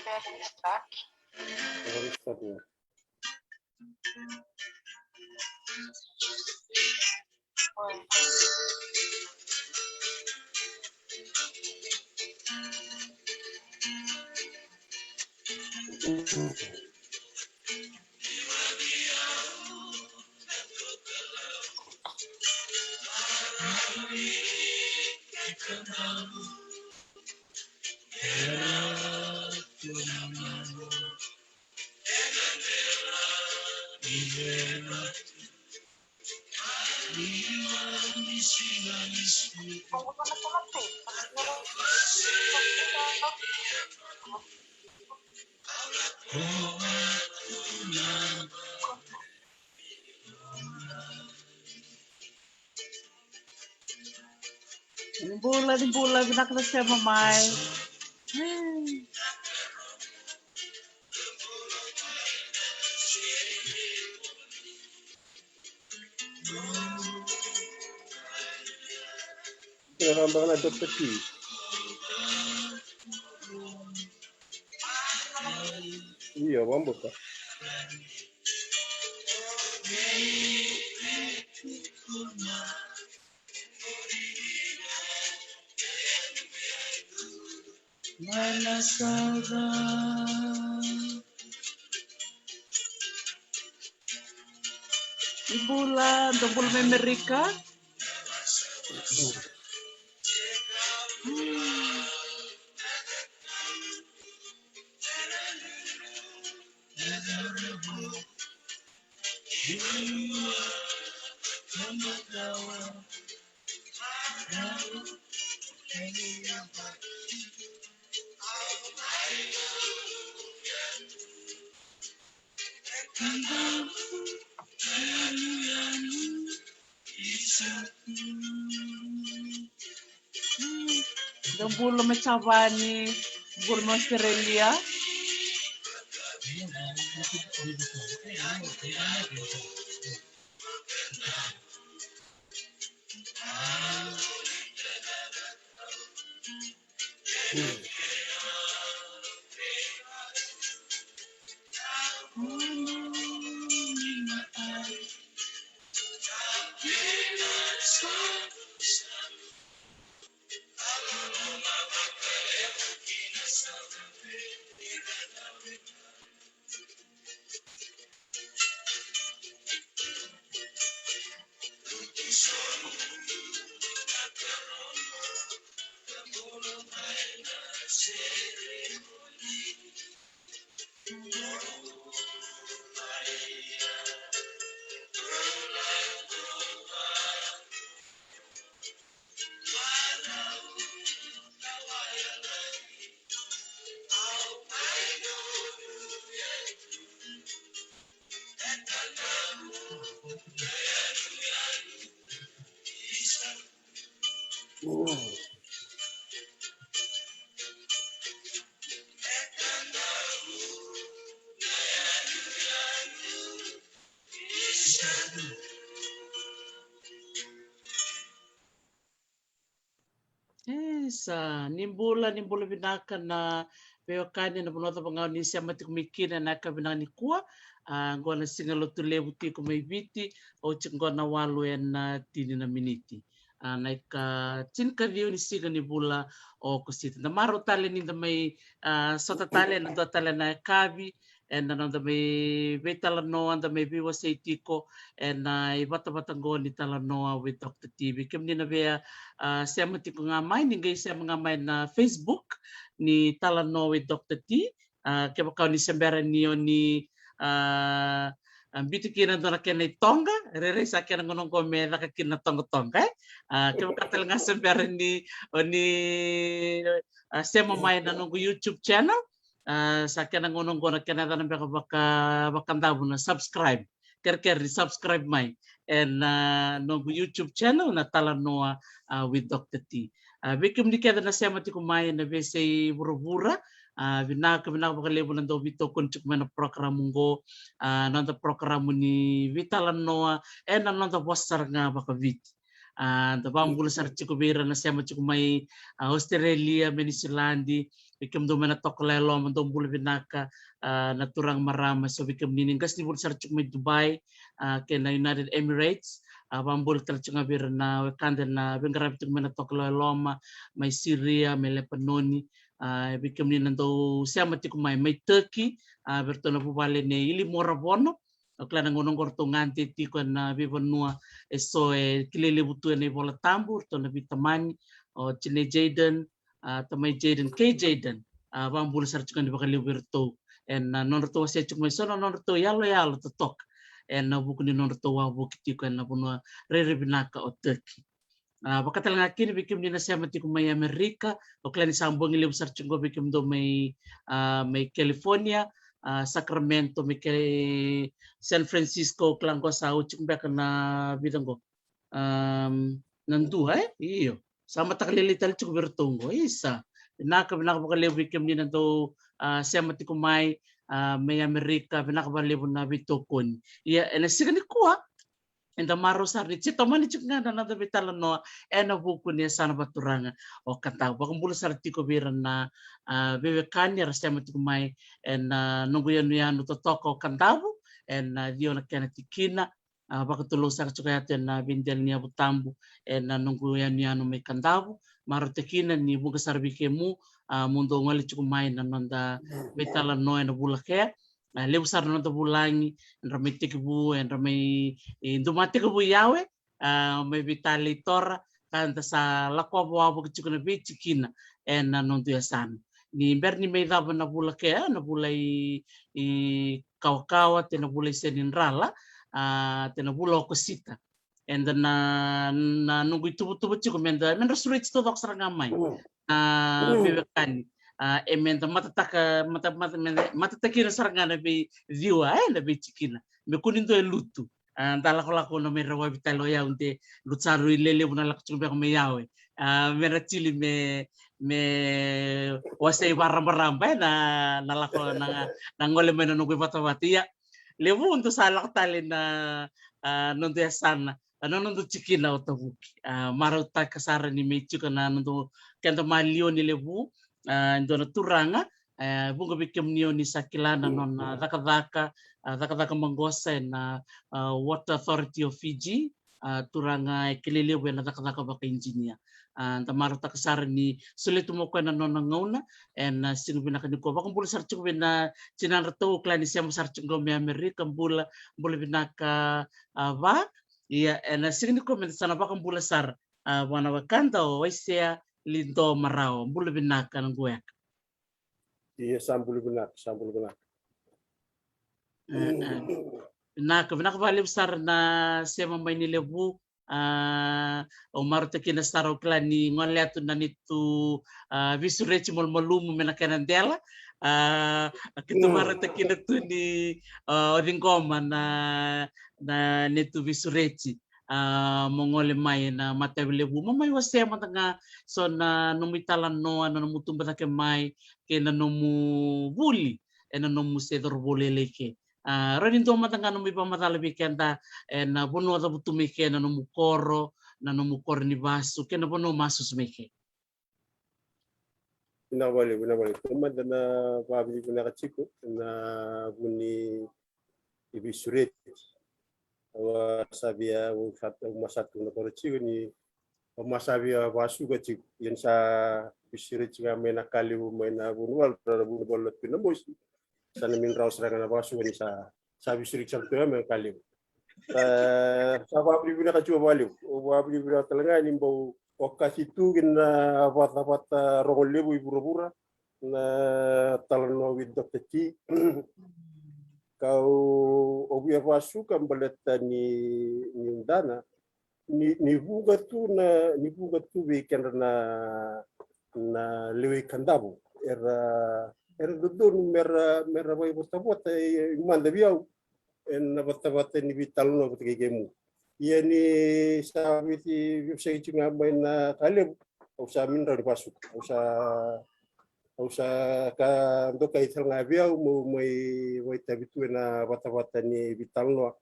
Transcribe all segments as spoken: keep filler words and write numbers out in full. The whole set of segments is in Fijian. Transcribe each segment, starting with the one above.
Very start. Very start, yeah. Ni bula, ni bula, vinaka na sema mai. Kena raba na Doctor T. Io, vambuka. Mana sauda. Ni bula, dou bula mai Amerika. Dou bula mai Savani, bula mai Australia. E, sa ni bula, ni bula vinaka na veiwekani na vanua cava ga o ni sema tiko mai kina ena yakavi vinaka nikua. A, qo na siga Lotulevu tiko mai Viti, oti qo na walu ena tini na miniti. A, na ika tinikaciwa ni siga ni vula o Okosita. Da marau tale ni da mai, a, sota tale ena dua tale na yakavi, ena noda mai veitalanoa, da mai veiwasei tiko ena ivatavata qo ni Talanoa with Doctor T. Vei kemuni na via, a, sema tiko ga mai, ni qai sema ga mai na Facebook ni Talanoa with Doctor T. A, kevaka o ni se bera ni o ni, a, a, biuta kina dua na kena iToga, rairai sa kena gauna qo me caka kina na toqatoqa, e? A, kevaka tale ga se bera ni o ni, a, sema mai na noqu YouTube channel, a, sa kena gauna qo na kena yacana beka vaka, vakadavu na subscribe. Kerekere ni subscribe mai ena, a, noqu YouTube channel na Talanoa, a, with Doctor T. A, vei kemuni kece na sema tiko mai ena veiyasai vuravura, a, vinaka, vinaka vakalevu na dau veitokoni tiko mai na program qo, a, noda program ni veitalanoa ena noda vosa sara ga vakaviti. A, da vakabula sara tiko vei ira na sema tiko mai, a, Australia, mai Niusiladi, Vei kemudou mai na Tokalau e Loma, dou bula vinaka, a, na turaga, marama, so vei kemuni ni qasenivuli sara tiko mai Dubai, a, kei na United Emirates, a, vakabula tale tiko ga vei ira na wekada na veiqaravi tiko mai na Tokalau e Loma, mai Siria, mai Lepanoni, a, vei kemuni na dou sema tiko mai, mai Turkey, a, vei iratou na vuvale nei Ili Moravono, o kila na gauna oqo ratou gade tiko ena veivanua e so e kilai levu tu ena iVola Tabu, ratou na veitamani, o tinai Jaden, a, tamai Jaden, kei Jaden, a, vakabula sara tiko ni vakalevu vei iratou ena nodratou wasea tiko mai so na nodratou yaloyalo totoka ena vuku ni nodratou wavoki tiko ena vanua rairai vinaka o Turkey. A, vaka tale ga kina vei kemuni na sema tiko mai Amerika, o kila ni sa bogi levu sara tiko vei kemudou mai, a, mai California, a, Sacramento, mai Cali-, San Francisco, o kila oqo sa oti tiko beka na vica oqo. Am, na dua, e? Io. Sa mataka lailai tale tiko vei iratou oqo. Isa. Vinaka, vinaka vakalevu vei kemuni na dou, a, sema tiko mai, a, mai Amerika, vinaka vakalevu na veitokoni. Ia, ena siga nikua, eda marau sara ni se tomani tiko ga na noda veitalanoa ena vuku ni yasana vakaturaga o Kadavu. Vakabula sara tiko vei ira na, a, veiwekani era sema tiko mai ena noqu yanuyanu totoka o Kadavu, ena ciwa na kena tikina, a, vakatulou saka tiko yatu ena veidela ni yavu tabu ena noqu yanuyanu mai Kadavu. Marautaka kina ni vuqa sara vei kemu, a, mo dou gole tiko mai na noda veitalanoa ena vula kea. A, levu sara na noda vulagi, edra mai tekivu, edra mai, e, duma tekivu i Yawe, a, mai veitalai Tora, ka da sa lakova wavoki tiko na veitikina ena noda yasana. Ni bera ni mai cava na vula kea, na vula i, i Kawakawa, te na vula i Senidrala, a, te na vula Okosita. Eda na, na noqu ituvatuva tiko meda, medra sureti taucoko sara ga mai. Mm. A, mm, veiwekani. A, e meda matataka, mata, mata, meda matatakina sara ga na veiciwa, e, na veitikina. Me kua ni dua e lutu. A, da lakolako na mai rawavi tale o yau de lutu sara i lelevu na lako tiko beka mai Yawe. A, me ra tili me, me wasei varabaraba, e, na, na lako na, na gole mai na noqu ivatavata. Ia, levu dou sa lako tale na, a, noda yasana, a, na noda tikina o Tavuki. A, marautaka sara ni mai tiko na noda, keda maliwa ni levu, a, dua na turaga, e, vuqa vei kemuni o ni sa kila na nona cakacaka, a, cakacaka maqosa ena, a, Water Authority of Fiji, a, turaga e kilai levu ena cakacaka vakainjinia. A, da marautaka sara ni solia tu mai o koya na nona gauna ena, a, siga vinaka nikua. Vakabula sara tiko vei na tinadratou, kila ni sema sara tiko mai Amerika, bula, bula vinaka, a, va. Ia, ena siga nikua meda sa na vakabula sara, a, vua na wekada o Waisea Lido Marawa, bula vinaka na gueka. Ia, sa bula vinaka, sa bula vinaka. E, e. Vinaka, vinaka vakalevu sara na sema mai ni levu. A, au marautaka kina sara, au kila ni gole tu na neitou, a, veisureti malumalumu me na kena dela. A, keitou marautaka kina tu ni, a, o ciqoma na, na neitou veisureti. A, mo gole mai ena matavi levu, mo mai wasea mada ga so na nomu italanoa, na nomu tubu cake mai, kei na nomu vuli ena nomu se cauravou lailai ke. A, rawa ni dua mada ga nomu ivakamacala vei keda ena vanua cavutu mai ke, na nomu koro, na nomu koro ni vasu, kei na vanua masusu mai ke. Vinaka vakalevu, vinaka vakalevu. Taumada na vakavinavinaka tiko ena vuku ni veisureti. Au a sa via, au sa, au ma sa tukuna tiko ni au ma sa via vasuka tiko. Ia ni sa veisureti ga mai na ka levu mai na Vunivalu, na Vunivalu na Tui Namosi. Sa na mai rawa sara ga na vasuka ni sa, sa veisureti sara tu ga mai na ka levu. Sa, sa vakavinavinaka tiko vakalevu. Au vakavinavinaka tale ga ni bau okati tu kina na vatavata rogo levu i vuravura na talanoa with Doctor T. Kau, au via vasuka baleta ni, ni dana, ni, ni vuqa tu na, ni vuqa tu vei kedra na, na lewe i Kadavu. Era, era dodonu mera, mera vakaivotavota, e, mada vei au ena vatavata ni veitalanoa vata kei kemu. Ia ni sa viti, viti tiko ga mai na ka levu, au sa mai rawa ni vasuka. Au sa, au sa ka dokai tale ga vei au meu mai vakaitavi tu ena vatavata ni veitalanoa.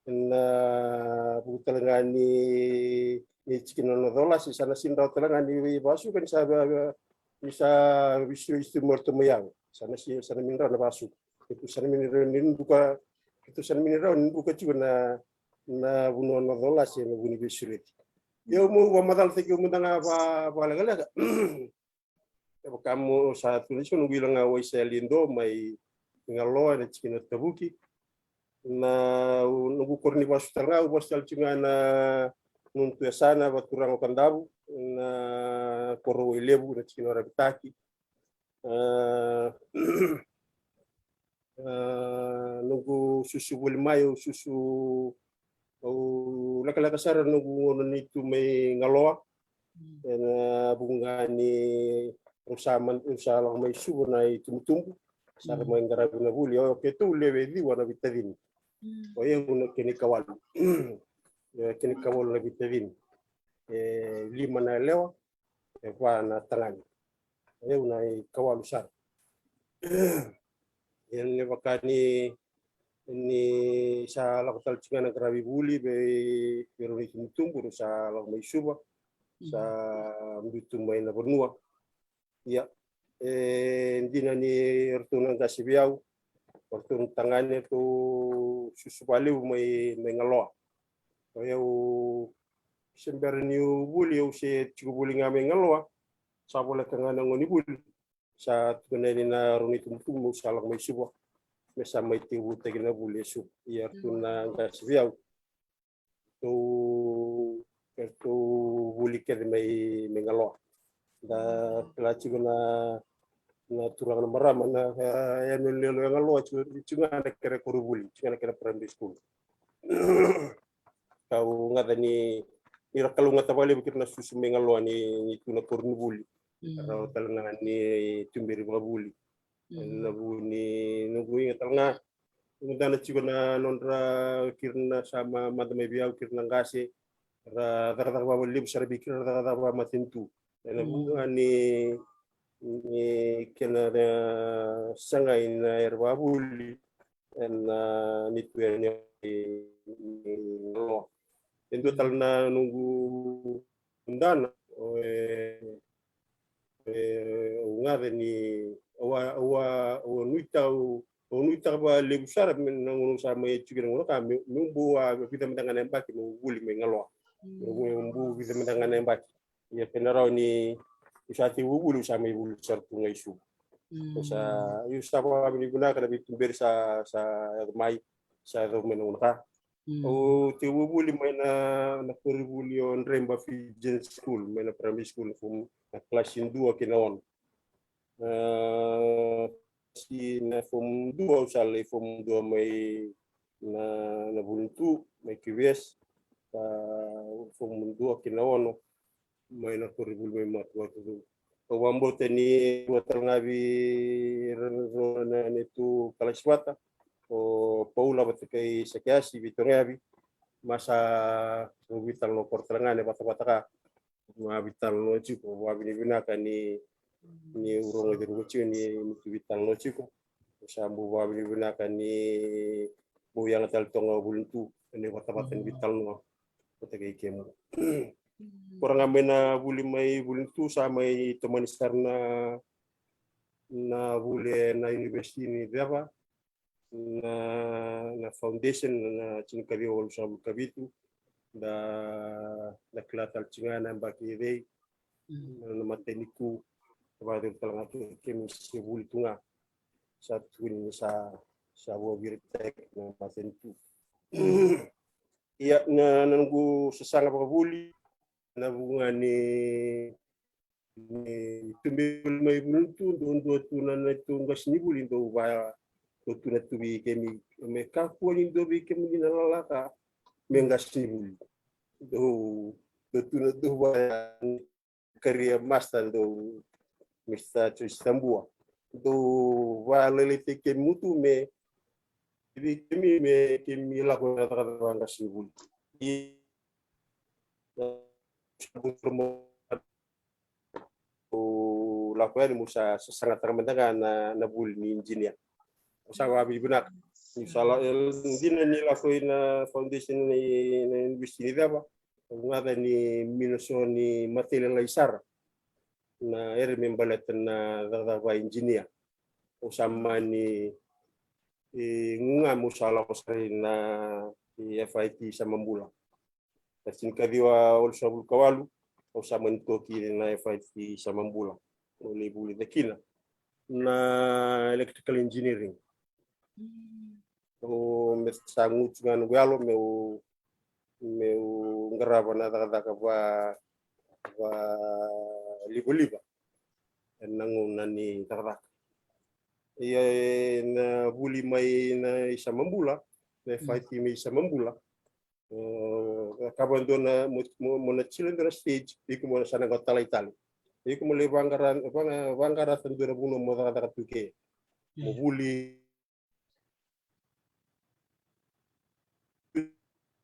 Ena vuku tale ga ni, ni tikina na Nodolasi, sa na sega ni rawa tale ga ni vasuka ni sa via, via, ni sa visi visi tu mai ratou mai yago. Sa na si sa na mini rawa na vasu. Keitou sa na mini rawa ni duka, keitou sa na mini rawa ni duka tiko na na vanua na colasi ena vu ni veisureti. Ia au meu vakamacalataki au mada ga vakalekaleka. E vaka mo sa tukuna tiko noqu ila ga o Aisa Lido mai Galoa ena tikina o Tavuki. Na noqu koro ni vasu tale ga au vasu tale tiko ga na nona tu yasana vakaturaga o Kadavu na koro o Ilevu na tikina o Ravitaki. A, a, noqu susu voli mai au susu au lekaleka sara noqu gauna ni tu mai Galoa. Ena vuqa ni au sa man- au sa lako mai Suva na itubutubu sa ra mai qaravi na vuli o keitou lewe ciwa na veitacini. O yau na kena ikawalu. E kena ikawalu na veitacini. E lima na yalewa, e va na tagane. O yau na ikawalu sara. Ia ni vaka ni ni sa lako tale tiko ga na qaravi vuli vei vei rau na itubutubu rau sa lako mai Suva. Sa biu tu mai na vanua. Ia e dina ni ratou na qase vei au, ratou na tagane ratou susu vakalevu mai mai Galoa. O yau se bera niu vuli au se tiko voli ga mai Galoa. Sa voleka ga na gauna ni vuli sa tukuna yani na rau na itubutubu meu sa lako mai Suva me sa mai tekivutaki na vuli e Suva. Ia ratou na qase vei au ratou ratou vuli kece mai mai Galoa. Da kila tiko na na turaga na marama na yanuyanu e Galoa tiko tiko ga na kena koronivuli tiko ga na kena primary school. Kau gaca ni ni ra kalougata vakalevu kei ira na susu mai Galoa ni ni tu na koronivuli. Rawa tale ga ni tuberi vakavuli. Ena vu ni noqu iga tale ga noqu dana tiko na nodra kei ira na sa ma- mada mai vei au kei ira na qase. Ra cakacaka vakalevu sara vei kei ira ra cakacaka vakamatanitu. Ena vu ga ni ni kena sagai na era vakavuli ena ni tu yani ni loa. E dua tale na noqu dana o e e au gaca ni au a au a au a nuitau au nuitaka vakalevu sara me na gauna au sa mai tiko na gauna ka meu bau a vica mada ga na yabaki meu vuli mai Galoa. Meu bau vica mada ga na yabaki. Ia kena rawa ni au sa tei vuvuli au sa mai vuli sara tu ga i Suva. Au sa au sa vakavinavinaka na veituberi sa sa yaco mai sa yaco mai na gauna ka. Au tei vuvuli mai na na koronivuli o Dreba Fijian School mai na primary school na form na kalasi dua kei na ono. Na si na form dua au sa lai form dua mai na na Vulutu mai Q V S. Sa form dua kei na ono mai na koronivuli mai Matuatu. Au vakabauta ni rua tale ga vei ira na neitou kalasi vata o Paula vata kei Sakeasi Veitogayavi. Ma sa rau veitalanoa kora tale ga na vatavata ka ma veitalanoa tiko vakavinavinaka ni ni u rogoci ruka tiko ni ni tu veitalanoa tiko. Sa bau vakavinavinaka ni bau yaga tale toga o Vulutu ena vatavata ni veitalanoa vata kei kemu. Kora ga mai na vuli mai Vulutu sa mai tomani sara na na vuli ena univesiti ni Ceva na na foundation na tinikaciwa walusagavulu ka vitu. Da da kila tale tiko ga na yabaki cei na na matanitu e vakacuru tale ga kei kemi se vuli tu ga. Sa tukuni ni sa sa vuaviritaki na matanitu. Ia na na noqu sasaga vakavuli na vuqa ni ni tuberi mai Vulutu dou dua tu na neitou qasenivuli dou va dou tu na tu vei kemi me kakua ni dua vei kemuni na lalaka me qasenivuli. Dou dou tu na dou va career master dou Mister Joyce Tabua. Dou valailaitaki kemi mutu me vei kemi me kemi lako na cakacaka qasenivuli. Au lako yani meu sa sasagataka mada ga na na vuli ni engineer. Au sa vakavinavinaka niu sa la dina ni lako i na foundation na na university ni Ceva. Au gaca ni mina so ni matailalai sara. na ere me baleta na cakacaka va engineer. Au sa mani, e, gu ga meu sa lako sara i na, e, F I T Samabula. Na tinikaciwa walusagavulu ka walu, au sa mani toki i na F I T Samabula. Au lai vulica kina na electrical engineering. Mm. Au me sa gutu ga noqu yalo meu, meu qarava na cakacaka va, va livaliva. Ena gauna ni cakacaka. Ia, e, na vuli mai na i Samabula, na F I T mai Samabula. O, cakava dua na, mo, mo, mo na tila dua na stage, iko mo na sa na qai talai tale. Iko mo lai vaqara, vaqa, vaqara dua na vanua mo cakacaka tu ke. Mo vuli,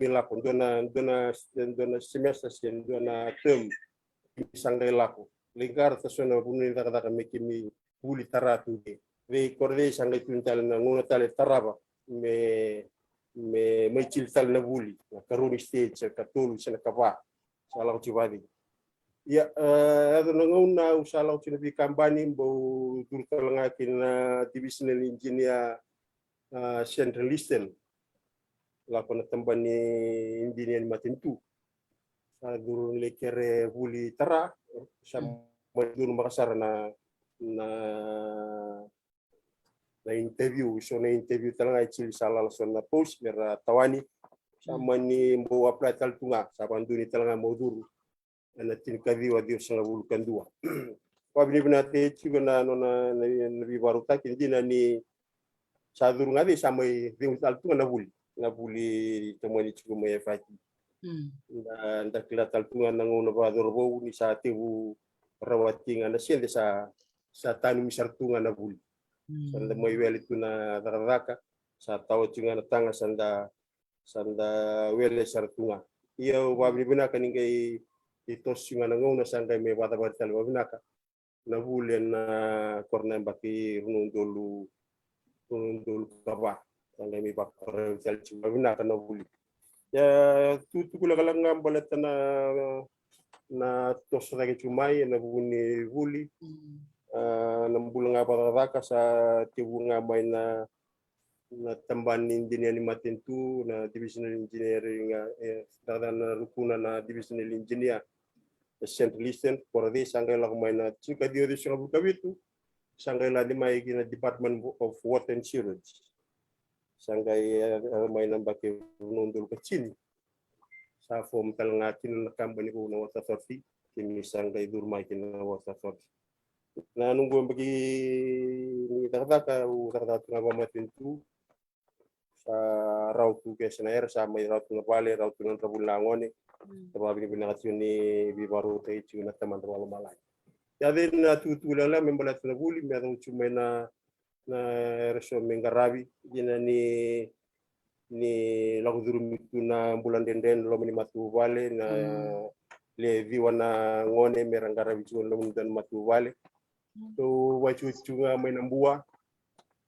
me lako dua na, dua na, dua na semester se dua na term, me sa qai lako. Lai qara ta so na vanua ni cakacaka me keimami vuli tara tu ke. Vei kora vei sa qai tu tale na gauna tale tarava me, me mai tili tale na vuli. Na karua ni stage, se katolu, se na kava. Sa lako tiko vacei. Ia, e, yaco na gauna au sa lako tiko na veikabani, bau curu tale ga ki na divisional engineer, a, Central Eastern. Lako na tabana ni engineer ni matanitu. Sa curu lai kere vuli tara, sa mai curu maka sara na, na, na interview, so na interview tale ga e tili sa lala so na post, me ra tawani. Sa mani bau apply tale tu ga, sa vaduni tale ga meu curu. Ena tinikaciwa ciwasagavulu ka dua. Vavinavinaka tiko na nona na, na veivakarautaki, dina ni sa curu ga vei sa mai cegu tale tu ga na vuli. Na vuli tomani tiko mai F I T. Mm. Da, da kila tale tu ga na gauna vakacauravou ni sa tevu rawati ga na sede sa, sa tanumi sara tu ga na vuli. Mm. Sa da mai wele tu na cakacaka, sa tawa tiko ga na taga, sa da, sa da wele sara tu ga. Ia au vavinavinaka ni qai, qai toso tiko ga na gauna sa qai mai vakacavari tale vakavinaka na vuli ena koro na yabaki rua na udolu, rua na udolu ka va. Sa qai mai vakarautaki tale tiko vakavinaka na vuli. Ia, tukutuku lekaleka ga baleta na, na toso cake tiko mai ena vuku ni vuli. Mm. A, na bula ga vakacakacaka sa tevu ga mai na, na tabana ni engineer ni matanitu, na divisional engineering, e, cakacaka na rukuna na divisional engineer, e, Central Eastern, koro vei sa qai lako mai na tinikaciwa ciwasagavulu ka vitu, sa qai lade mai ki na Department of Water and Sewerage. Sa qai, e, e, mai na yabaki rua na udolu ka tini. Sa form tale ga kina na kabani vou na Water Authority, keimami sa qai curu mai ki na Water Authority. Na noqu yabaki ni cakacaka, au cakacaka tu ga vakamatanitu. Sa rawa tu ke sa na era, sa mai rawa tu na vale, rawa tu na dravuli na gone. Mm. Sa vavinavinaka tiko ni veivakarautaki tiko na Tamada vakalomalagi. Ia, cei na tukutuku lekaleka me baleta na vuli, me yaco tiko mai na, na era so me qaravi, dina ni, ni lako curumi tu na bula dredre ena loma ni matavuvale, na, mm, le ciwa na gone me ra qaravi tiko ena loma ni dua na matavuvale. Mm. So, vakatikotiko ga mai na bua,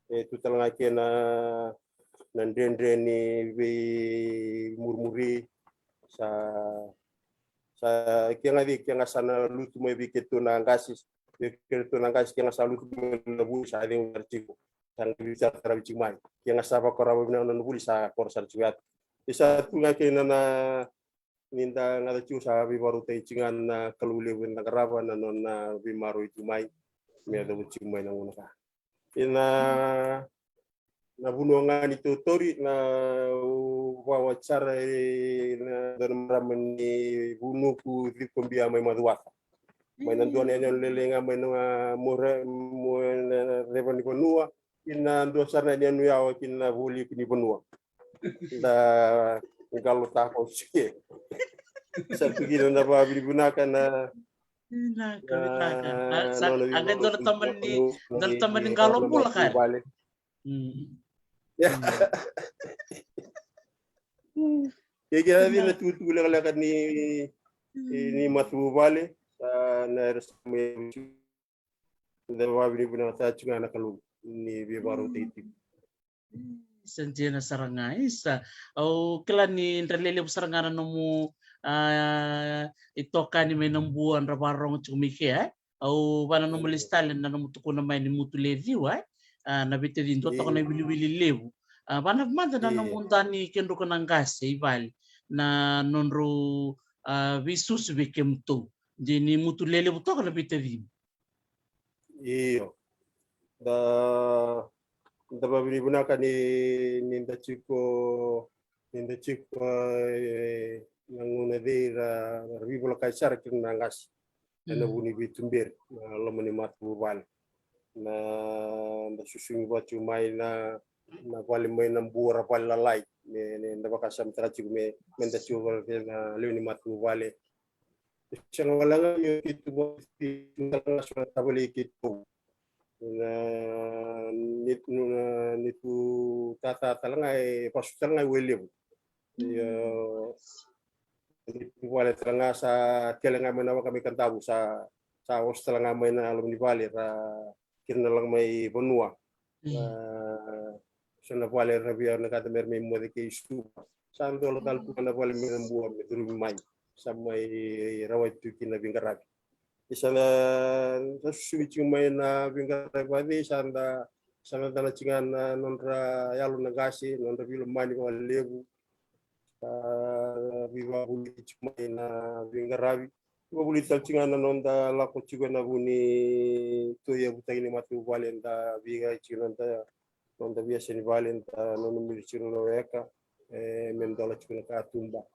e tu tale ga kei na, na dredre ni veimurimuri, sa, sa, ke ga cei, ke ga sa na lutu mai vei keitou na qase, vei keitou na qase, ke ga sa lutu mai na vuli sa cegu sara tiko. Sa qai veisataravi tiko mai. Ke ga sa vakarau vinaka na vuli sa koro sara tiko yatu. E sa tu ga kei na, na, ni da gaca tiko sa veivakarautaki tiko ga na Kalou levu eda qarava na nona veimaroroi tiko mai. Me yacova tiko mai na gauna ka. Ena, na vanua ga ni tautauri, na, au vakawati sara ena dua na marama ni Vunuku, Cikobia mai Macuata. Mai na dua na yanuyanu lailai ga mai na, a, More, More, na, na Reva ni Vanua, ina dua sara na yanuyanu yawa ki na Vualiku ni Vanua. Da qalo tako sike. Sa tu kina na vavinavinaka na, vinaka, na, vinaka. A, sa, nona a, qai dua na tabana ni, dua na tabana ni qalo bula ka. Vale. Mm. Ia. Mm. Ke, ke yavi na tukutuku lekaleka ni, mm, ni matavuvale, a, na era sa mai, da vavinavinaka tiko ga na Kalou ni veivakarautaki tiko. Sa dina sara ga, isa. Au kila ni dra lelevu sara ga na nomu, a, itokani mai na bua dra vakarogo tiko mai ke, e? Au vana nomu lesi tale na nomu tukuna mai ni mutu le ciwa, e? A, na veitacini dua toka na iwiliwili levu. A, vana mada na nomu dani kedruka na qase i vale na nodrau, a, veisusu vei kemutou. De ni mutu lelevu toka na veitacini. Io. Da, da vavinavinaka ni, ni da tiko, ni da tiko, e, na gauna cei ra, ra veivolekati sara kina na qase. Ena vu ni veituberi, na loma ni matavuvale. Na, da susugi vata tiko mai na, na vale mai na bua ra vale lalai. Me, me da vakasamataka tiko me, me da tiko vata na lewe ni matavuvale. Sega wale ga ni o keitou vakatikitiki tale ga so na tavale i keitou. Na, ni, na, ni tu tata tale ga e vasu tale ga e Wailevu. Ia, ni tu vale tale ga sa tele ga mai na waka mai Kadavu sa, sa oso tale ga mai na loma ni vale ra kira na laga mai vanua. Na, so na vale ra via na kata mera mai moce kei Suva. Sa dola tale tu ga na vale mai na bua me curumi mai. Sa mai rawati tu kina na veiqaravi. E sa na, sa susugi tiko mai na veiqaravi vacei, sa da, sa na dana tiko ga na nodra yalo na qase, nodra veilomani vakalevu. Sa veivakavuli tiko mai na veiqaravi. Veivakavuli tale tiko ga na noda lako tiko ena vu ni toi yavutaki ni matavuvale, da veiqaravi tiko na noda, noda veiyasa ni vale, da nanumi tiko na weka, e, me dola tiko na katuba.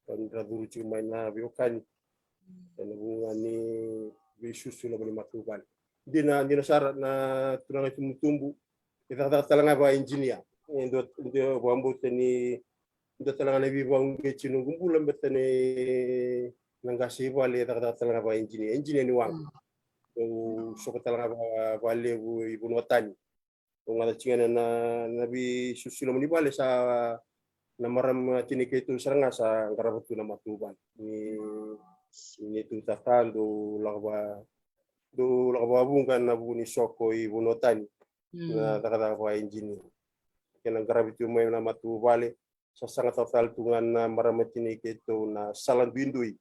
Ka ni ra curu tiko mai na veiwekani. Ena vuqa ni veisusu loma ni matavuvale. Dina, dina sara na turaga itubutubu. E cakacaka tale ga vaka engineer. E dua, dua vakabauta ni dua tale ga na veivakauqeti noqu bula baleta ni na qase i vale e cakacaka tale ga vaka engineer. Engineer ni waqa. Au soko tale ga vaka, vakalevu i vanua tani. Au gaca tiko ga na, na veisusu loma ni vale sa na marama tini keitou sara ga sa qarava tu na matavuvale. Ni, ni tu tata dou lako va, dou lako vakavuqa na vu ni soko i vanua tani. Na cakacaka vaka engineer. Kena qaravi tu mai na matavuvale, sa sagataka tale tu ga na marama tini keitou na sala duidui.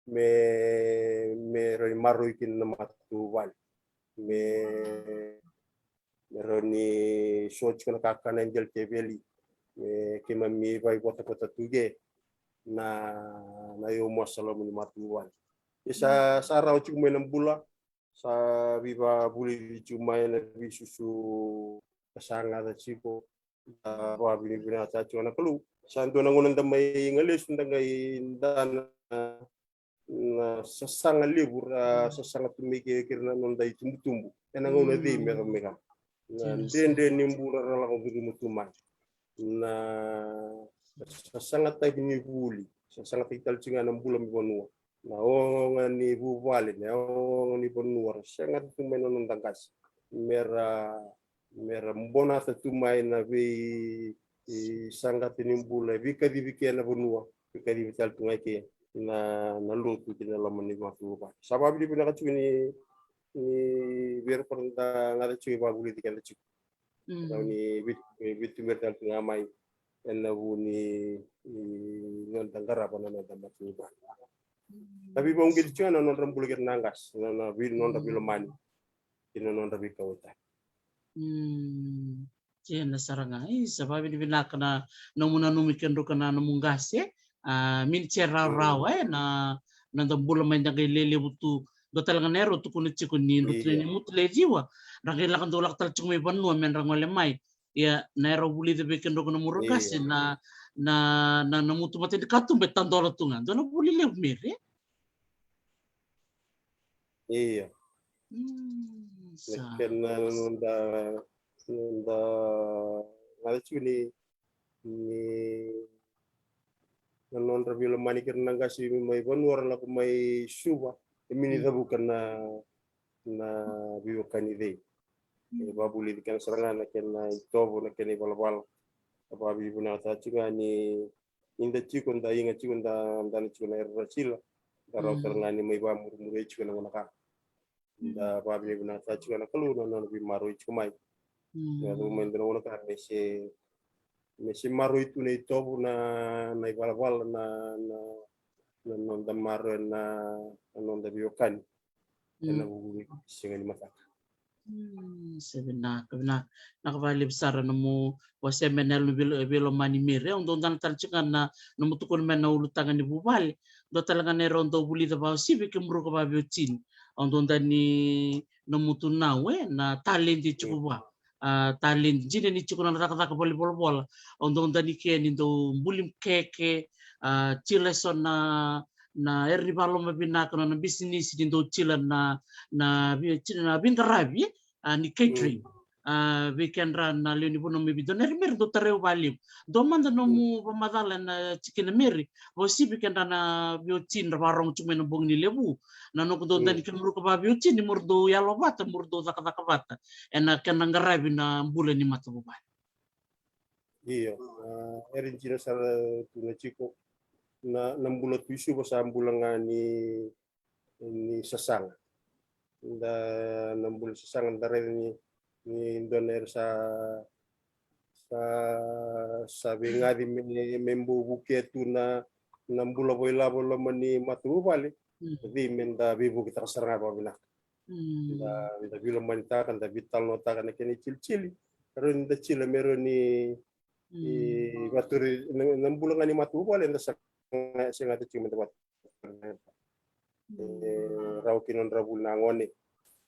Me, me rawa ni maroroi kina na matavuvale. Me, me rawa ni so tiko na kakana e dela teveli. Me keimami vaivotavota tu ke na, na iomosa loma ni matavuvale. Ia sa, sa rawa tiko mai na bula, sa veivakavulici tiko mai na veisusu ka sa gaca tiko. Da vakavinavinakataka tiko na Kalou. Sa dua na gauna da mai galesu da qai da na, na sasaga levu ra sasaga tu mai kei ira na noda itubutubu. Ena gauna cei me ka me ka. Na dredre ni bula ra lako curuma tu mai. Na sasagataki ni vuli, sasagataki tale tiko ga na bula mai vanua. Na oga ni vuvale, na oga ni vanua, ra sega tu mai na noda qase. Mera, mera bonata tu mai na vei, i sagata ni bula, veikacivi ke na vanua, veikacivi tale tu ga ke na, na lotu ki na loma ni matavuvale. Sa vakavinavinaka tiko ni, ni vei ira ko da gaca tiko e vakavulici keda tiko. Rawa ni vit-, vituberi tale tu ga mai ena vu ni, ni noda qarava na noda matavuvale. Na veivakauqeti tiko na nodra bula kei ira na qase, na, na vei, nodra veilomani kei na nodra veikauwaitaki. Kena sara ga. E, sa vakavinavinaka na nomu nanumi kei na nomu qase. A, mini se rawarawa, e, na, na noda bula mai da qai lelevu tu. Dua tale ga na era tukuna tiko ni dua tale ni mutu le ciwa. Ra qai lako, dau lako tale tiko mai vanua me ra gole mai. Ia, na era vulica vei kedrau na muru qase, na, na, na, na mutu mata ni katuba e tadola tu ga. Dua na vuli levu, Meri. Io. Na kena noda, noda gaca tiko ni, ni na nodra veilomani kei ira na qase mai vanua ra lako mai Suva, e mini cavuka na, na veiwekani cei. E vakavulici kena sara ga na kena itovo, na kena ivalavala. Sa vakavinavinakataka tiko ga ni, ni da tiko, da iga tiko, da, da na tiko na era rasila. Da rawa sara ga ni mai vakamurimuri tiko na gauna ka. Da vakavinavinakataka tiko ga na Kalou na nona veimaroroi tiko mai. Ia, dou mai dua na gauna ka me se, me se maroroi tu na itovo, na, na ivalavala, na, na, na noda maroroya na, na noda veiwekani. ena vuku ni siga ni mataka. Mm, se vinaka, vinaka. Vinaka vakalevu sara nomu wasea mai na yalo ni veilo-, veilomani Meri. Au dau dana tale tiko ga na nomu tukuna mai na ulutaga ni vuvale. Dua tale ga na era au dau vulica vakauasivi ke muruka vakaveotini. Au dau dani nomu tunau, e, na taledi e tiko vua. A, taledi dina ni tiko na cakacaka valenivolavola. Au dau dani ke ni dau buli keke, a, tila eso na, na era ni vakaloma vinaka, na, na bisinisi ni dau tila na, na vi-, tila na veiqaravi, a, ni catering. A, vei kedra na lewe ni vanua mai Viti. Dua na ira Meri dau tarai au vakalevu. Dua mada nomu vakamacala ena tikina Meri. Vakauasivi kedra na veiwatini ra vakarogo tiko mai na bogi ni levu. Na noqu dau dani ke muruka vakaveotini, mo ra dau yalo vata, mo ra dau cakacaka vata. Ena kena qaravi na bula ni matavuvale. Io, a, era dina sara tu na tiko. Na, na bula tu i Suva sa bula ga ni, ni sasaga. Da, na bula sasaga da raica ni, ni dua na era sa, sa, sa veigaci me, me bau vukea tu na, na bula vakailavo loma ni matavuvale. Mm. Vei me da veivuketaka sara ga vakavinaka. Mm. Da, da veilomanitaka, da veitalanoataka na kena itilitili. Rawa ni da tila me rawa ni, mm, i vaturi, na, na bula ga ni matavuvale, da sa, sa gata tiko me da vaturi. Mm. E, rawa kina nodra vuli na gone.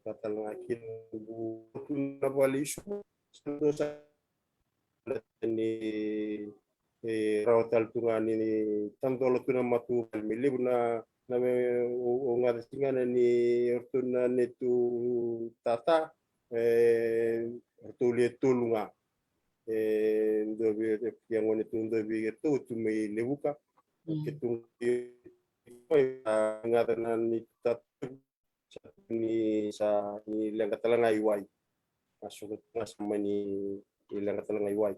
Rawa tale ga kina bu-, tu na vale i Suva. Sa, sa, ni, e, rawa tale tu ga ni, ni tadola tu na matavuvale me levu na, na me, o, o gaca tiko ga na ni, o ratou na neitou tata, e, o ratou le tolu ga. E, dua vei, e, ia gone tu, dua vei iratou tu mai Levuka. Mm. Keitou, e, a, gaca na ni tata, sa ni, sa ni leqa tale ga i wai. A, so ga sa mani leqa tale ga i wai.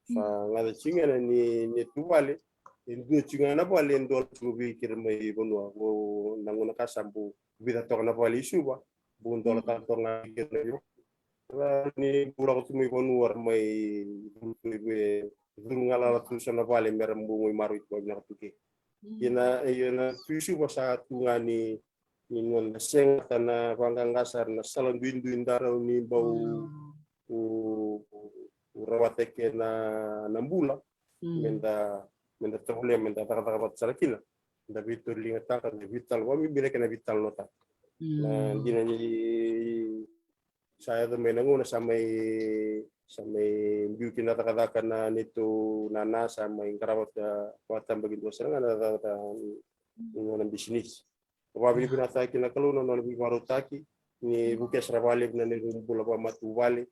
Sa gaca tiko ga na ni, ni tu vale, e dua tiko ga na vale e dola tiko vei keda mai vanua. O, na gauna ka sa bau vica toka na vale i Suva, bau dola tale toka ga vei keda mai vanua. Ra ni bau lako tu mai vanua ra mai curu tu i vei, curu galala tu so na vale me ra bau mai maroroi tu vakavinaka tu ke. Mm. Ia na, ia na tu i Suva sa tu ga ni, ni noda segata na vaqaqa sara na sala duidui da rawa ni bau, mm, u, u rawata ke na, na bula. Mm. Me da, me da tovolea, me da cakacaka vata sara kina. Da veitoligataka, da veitalo, vakabibi na kena veitalanoataka. Mm. Na dina ni sa yaco mai na gauna sa mai, sa mai biu kina na cakacaka na neitou nana, sa mai qarava vakatabakidua sara ga na cakacaka ni nona bisinisi. Vakavinavinakataki na Kalou na nona veivakarautaki ni vukea sara vakalevu na neirau bula vakamatavuvale,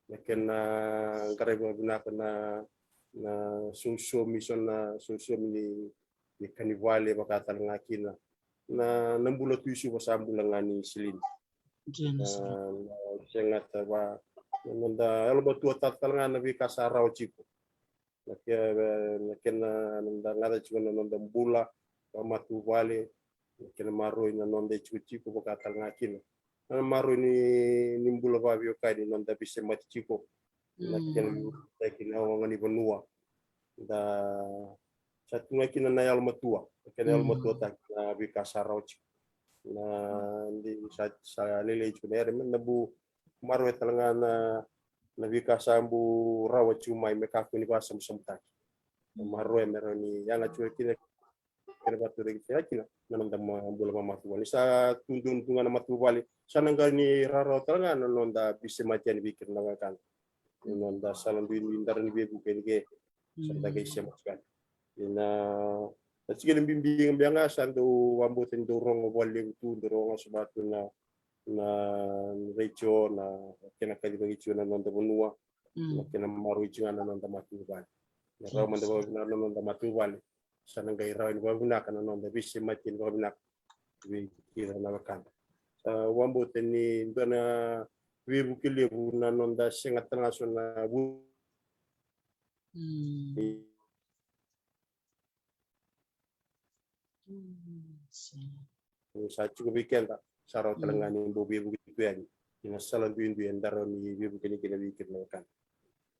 na kena qaravi vakavinaka na, na sosomi, so na sosomi ni, ni ka ni vale vaka tale ga kina. Na, na bula tu i Suva sa bula ga ni silini. Dina sara. Na, na segata va, na noda yalomatuataka tale ga na veika sa rawa tiko. Na ke, na kena, na noda gaca tiko na noda bula vakamatavuvale, na kena maroroi na noda itikotiko vaka tale ga kina na maroroi ni, ni bula vakaveiwekani, noda veisemati tiko. Na kena, mm, veivuketaki na oga ni vanua. Da sa tu ga kina na yalomatua, na kena, mm, yalomatuataki na veika sa rawa tiko. Na, di sa, sa lailai tiko na yere, me na bau maroroya tale ga na, na veika sa bau rawa tiko mai me kakua ni vakasabusabutaki. Mm. Maroroya me rawa ni yaga tiko kina, kena vakaturaki tiko kina na noda ma-, bula vakamatavuvale. Ni sa tu donu tu ga na matavuvale, sa na qai ni rawarawa tale ga na noda veisemati yani vei keda na wekada. Na noda sala duidui da rawa ni veivuke yani ke, sa da qai sema tiko yani. Ia na, na tikina bibi ga beka ga sa dau vakabauta ni dau rogo vakalevu tu, dau rogo ga so vaka tu na, na retio, na kena kacivaki tiko na noda vanua, na kena maroroi tiko ga na noda matavuvale. Na rawa mada vakavinaka na noda matavuvale, sa na qai rawa ni vakavinaka na noda veisemati yani vakavinaka vei keda na wekada. Sa vakabauta ni dua na veivuke levu na noda sega tale ga so na vu-, mm, sa tiko vei keda, sa rawa tale ga ni bau veivuke tu yani ena sala duidui eda rawa ni veivuke yani kina vei keda na wekada.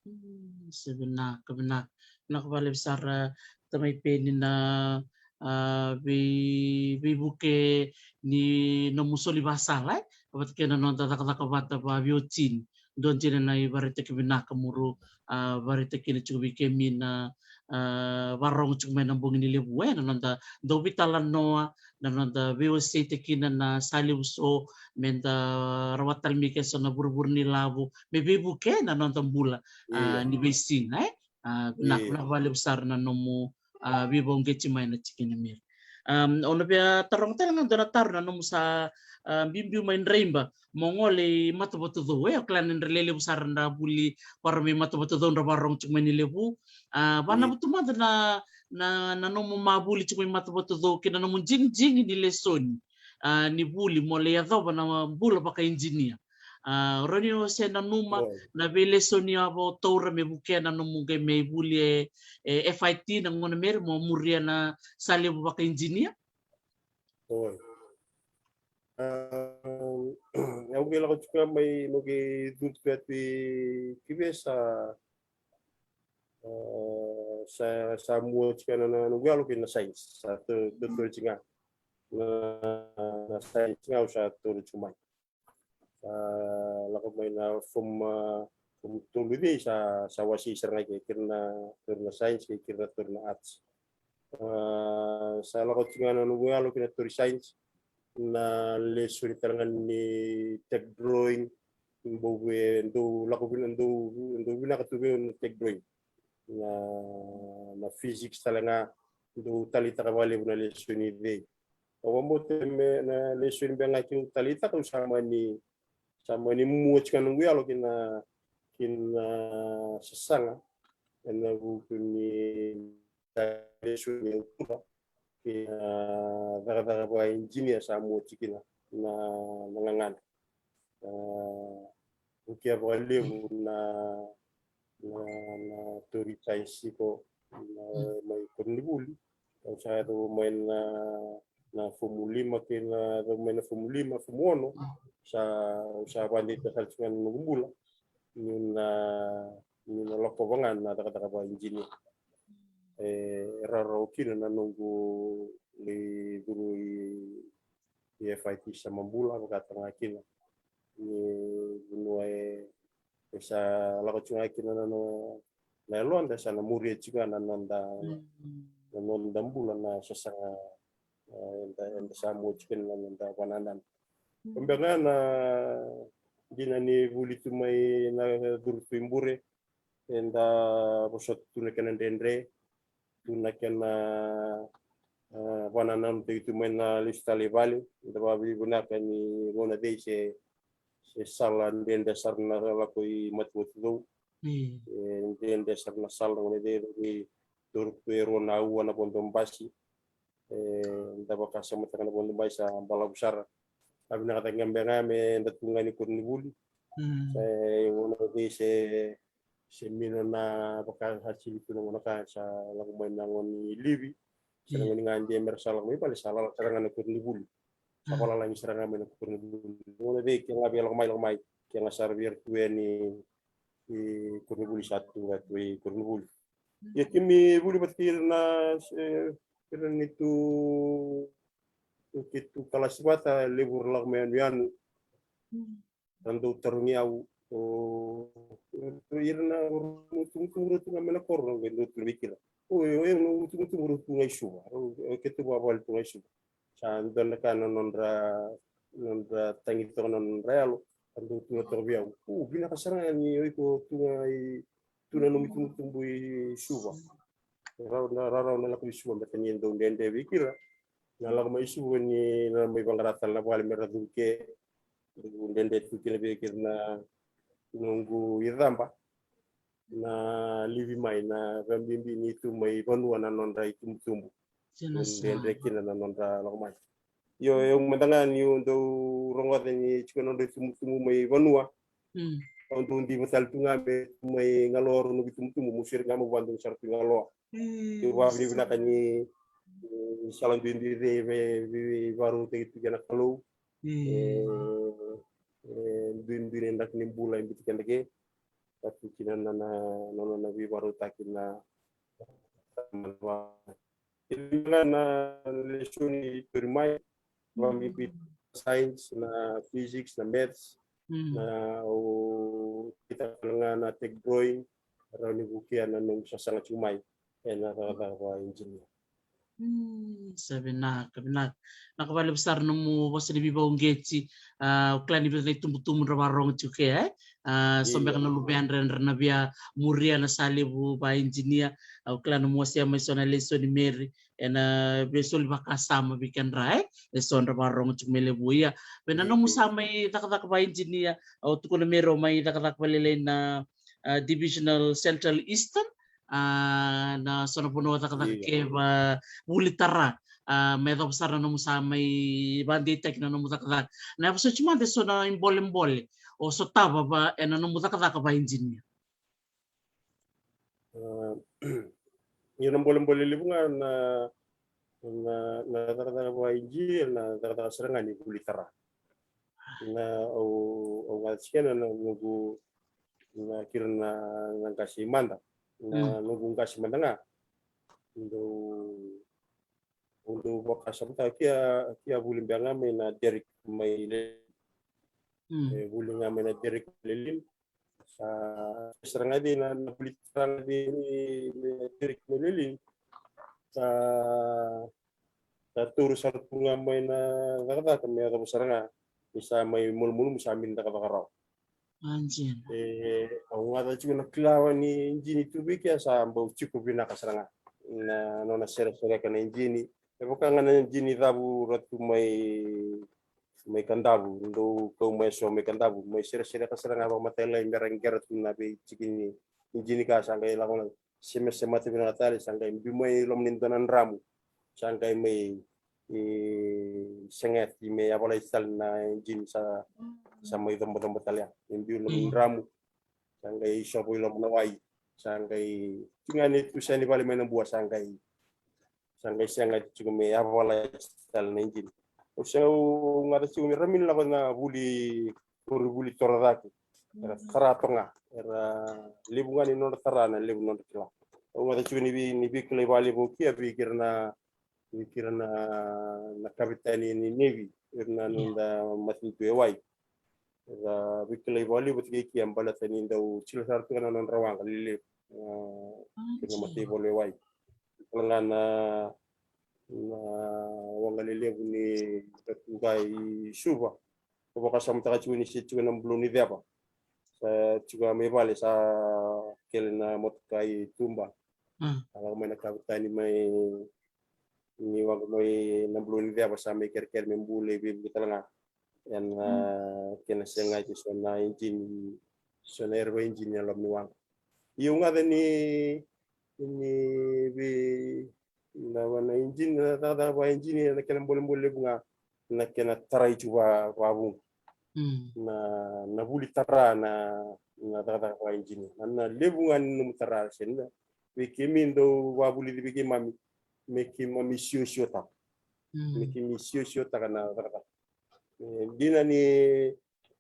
Mm, sa vinaka, vinaka. Vinaka vakalevu sara, tamai Peni, na a, vei, veivuke ni nomu soli vasala, e, vata kei na noda cakacaka vata vaveiwatini. Dua dina na ivaraitaki vinaka muru, a, varaitaki kina tiko vei kemi na, a, varogo tiko mai na bogi ni levu, e, na noda dau veitalanoa, na noda veiwaseitaki kina na sa levu so, me da rawata tale mai ke so na vurevure ni lavo, me veivuke na noda bula, a, ni veisiga, e. A, vinaka, vinaka vakalevu sara na nomu, a, veivauqeti mai na tikina miri. Um, au na via taroga tale ga dua na taro na nomu sa, a, biubiu mai Draiba, mo gole i Matavatucou, e, au kila ni dra lelevu sara dra vuli vara mai Matavatucou dra varogo tiko mai ni levu. A, vanavutu mada na, na, na nomu mavuli tiko mai Matavatucou kei na nomu digidigi ni lesoni, a, ni vuli mo lai yacova na bula vakainjinia. A, rawa ni o se nanuma na veilesoni a vo taura me vukea na nomu qai mai vuli e, e F I T na gona meri mo muria na sa levu vakainjinia. Oi. A, au qai lako tiko mai, no qai curu tu ya tu i Kivesa, a, sa, sa mua tiko na, na, na noqu yalo kei na science, sa to, to, to tiko ga. Na, na science ga au sa taura tiko mai. A, lako mai na form, a, form tolu vei sa, sa wasei sara ga ke kira na taura na science, ke kira na taura na arts. A, sa lako tiko ga na noqu yalo kina taura science, na lesoni tale ga ni tech drawing, bau vei dau lako vina, dau, dau vinaka tu vei na tech drawing. Na, na physics tale ga, dau taleitaka vakalevu na lesoni vei. Au vabauta me na lesoni beka ga keu taleitaka, au sa mani, sa mani mua tiko na noqu yalo kina, kina sasaga ena vuku ni lesoni au tura kina cakacaka vakainjinia sa mua tiko kina na, na gagana. A, vukea vakalevu na, na, na tauri science iko na, mai koronivuli. Au sa yacova mai na, na fomu lima kei na, yacova mai na fomu lima, fomu ono. Sa, au sa vakadeitaka sara tiko ga na noqu bula niu na, niu na lakova ga na cakacaka vakainjinia. E, e rawarawa kina na noqu lai curu i, i F I T sa mabula vakataka ga kina. Ni vanua e, e sa lako tiko ga kina na, na, na yaloda, sa na muria tiko ga na noda, na noda bula na sasaga, e, eda, eda sa mua tiko kina na noda vananana. Ko beka ga na dina ni vuli tu mai na curu tu i bure, eda vosota tu na kena dredre, tu na kena, a, vanananutaki tu mai na lesu tale i vale, eda vakavinavinaka ni gauna cei se, se sala dredre sara na lako i Matavatucou. E, dredre sara na sala na gauna cei, e taura tu e rua na aua na vodo basi. E, da vakasamataka na vodo basi sa balavu sara. A vinakataki ga beka ga me da tu ga ni koronivuli. Mm. Se gauna vei se, se mino na vaka sa sili tu na gauna ka sa lako mai na gauna ni livi. Se na gauna ni gade mera sa lako mai vale sa lala sara ga na koronivuli. Sa valalagi sara ga mai na koronivuli. Gauna vei ke ga via lako mai, lako mai. Ke ga sara via tu yani i koronivuli sa tu ga tu i koronivuli. Ia kemi vuli vata kei ira na, e, ira ni tu, tu keitou kalasi vata, levu ra lako mai yanuyanu. Ra dau tarogi au, o, o ira na, o, o tumutumu ra tu ga mai na koro, qai dau tu vei kira. O, o, o, o tumutumu ra tu ga i Suva. O, o keitou vakavale tu ga i Suva. Sa dua na ka na nodra, nodra tagi toka na nodra yalo, a dau tukuna toka vei au. O, vinaka sara ga ni o iko tu ga i, tu na nomu itubutubu i Suva. Rau na, rau, rau na lako i Suva, baleta ni dau dredre vei kira na lako mai Suva ni na mai vaqara tale na vale me ra curu ke. Dau dredre tu kina vei kira na noqu icaba. Na livi mai na vakabibi ni tu mai vanua na nodra itubutubu. Dredre kina na nodra lako mai. Io, e au mada ga niu dau rogoca ni tiko na nodra itubutubu mai vanua. Mm. Au dau diva tale tu ga me tu mai Galoa rau noqu itubutubu, mo siri ga mo vadou sara tu i Galoa. Mm. Io, vavinavinaka ni, e, sala duidui cei e, e, e vakarautaki tu kina na Kalou. Mm. E, e, duidui na draki ni bula e biuti keda ke. Ka tu kina na, na, na, na, na veivakarautaki na, na, Ira ga na lesoni e tauri mai, vakabibi science, na physics, na maths, na o kita ga na tech drawing, rawa ni vukea na nomu sasaga tiko mai ena cakacaka vaka-engineer. Sa vinaka, vinaka. Na ka vakalevu sara nomu vosa ni veivakauqeti. A, au kila ni vica na itubutubu dra vakarogo tiko ke, e? A, so beka na luvedra era na via muria na sa levu vaka-engineer. Au kila nomu wasea mai so na lesoni, Mary, ena via soli vakasama vei kedra, e? E so dra vakarogo tiko me levu, ia. Vei na nomu sa mai cakacaka vaka-engineer, au tukuna me rau mai cakacaka vakalailai na, a, Divisional Central Eastern, a, na so na vanua cakacaka ke va vuli tara, a, me yacova sara na nomu sa mai vakadeitaki na nomu cakacaka. Na yava soti mada e so na ibolebole o sotava va ena nomu cakacaka vaka-engineer. A, ia na bolebole levu ga na, na, na cakacaka vaka-engineer, na cakacaka sara ga ni vuli tara. Na au, au gaca tiko na noqu, na kira na, na qase mada. Na noqu qase mada ga. Dau, dau vakasamataka kia, kia vuli beka ga mai na Derek mai le, e, vuli ga mai na Derek Lelin. Sa sara ga dei na, na vuli tara ga dei ni, ni Derek Lelin. Sa, sa taura sara tu ga mai na cakacaka me yacova sara ga ni sa mai malumalumu, sa mai cakacaka rawa. E, au gaca tiko na kila ni injini tu vei kea sa bau tiko vinaka sara ga na nona seresereka na injini. E vaka ga na injini cavu ra tu mai, mai Kadavu, dau kau mai so mai Kadavu, mai seresereka sara ga vakamatailalai me ra qera tu na veitikini injini ka sa qai lako na semesemata vinaka tale, sa qai biu mai loma ni dua na dramu, sa qai mai, e, segati me yavalai tale na injini sa, sa mai cobocobo tale ya. E biu loma ni dramu, sa qai sovo i loma na wai, sa qai tiko ga ni tu sa ni vale mai na bua, sa qai, sa qai segati tiko me yavalai tale na injini. Au sega, au gaca tiko me ra mai lako na vuli, koronivuli toro cake. Era tara toka ga, era levu ga ni nodra tara na levu nodra kila. Au gaca tiko ni vei, ni veikilai vakalevu au kia vei kira na, vei kira na, na kavetani ni nevi, ira na noda matanitu e wai. Era veikilai vakalevu vata kei kia baleta ni dau tila sara tu ga na nodra waqa lelevu. A, kei na mataivalu e wai. Kila ga na, na waqa lelevu ni Ratu Qai Suva. Ko vakasamataka tiko ni se tiko na bulou ni ceva. Sa tiko mai vale sa kele na motoka i tuba. A lako mai na kavetani mai ni waqa mai na bulou ni ceva sa mai kerekere me bula i veivuke tale ga. Ena kena segati so na injini, so na erva injini e loma ni waqa. Ia au gaca ni, ni vei na, na injini, na cakacaka vaka injini, na kena bolebole levu ga na kena tarai tu va, vavuqa. Na, na vuli tara na, na cakacaka vaka injini. Na, na levu ga ni nomu tara se na vei kemi dau vavulici vei keimami me keimami siosiotaka. Me keimami siosiotaka na cakacaka. E, dina ni,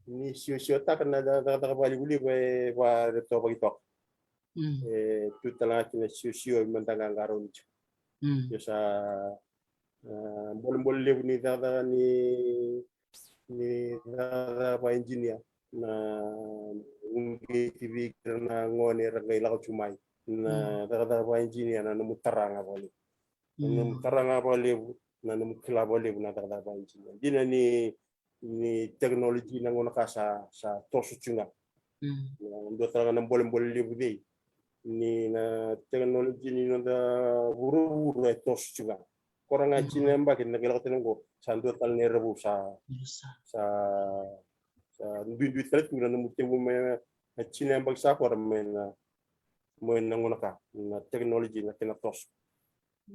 ni siosiotaka na cakacaka vakalevulevu e vakaretovaki toka. E tu tale ga kina siosio e mada ga qarauni tiko. Io sa, a, bolebole levu ni cakacaka ni, ni cakacaka vaka injinia na uqeti vei kira na gone era qai lako tu mai. Na cakacaka vaka injinia na nomu tara ga vakalevu. Na nomu tara ga vakalevu, na nomu kila vakalevu na cakacaka vaka injinia. Dina ni, ni technology na gauna ka sa, sa toso tu ga. Na dua tale ga na bolebole levu cei ni na technology ni noda vuravura e toso tu ga. Kora ga tini na yabaki na qai lako tale qo sa dua tale na ira vou sa, sa, sa duidui tale tu na nomu tevu mai na tini na yabaki sa kora mai na, mai na gauna ka na technology na kena toso.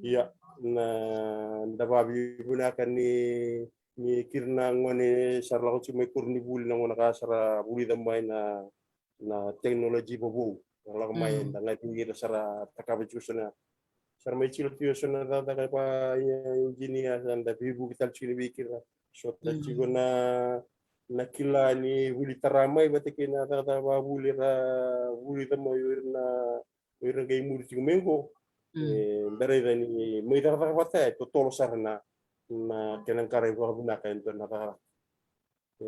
Ia na, da vavinavinaka ni, ni kira na gone sa ra lako tiko mai koronivuli na gauna ka sa ra vulica mai na, na technology vovou. Ra lako mai da qai vei ira sa ra takava tiko so na, sa ra mai tiko tiko so na cakacaka va injinia sa da veivuke tale tiko ni vei kira. So ta tiko na, na kila ni vuli tara mai vata kei na cakacaka vavuli ra vulica mai o ira na, o ira qai muri tiko mai qo. E, da raica ni mai cakacaka vata e totolo sara na, na kena qara i vakavinaka e dua na cakacaka. E,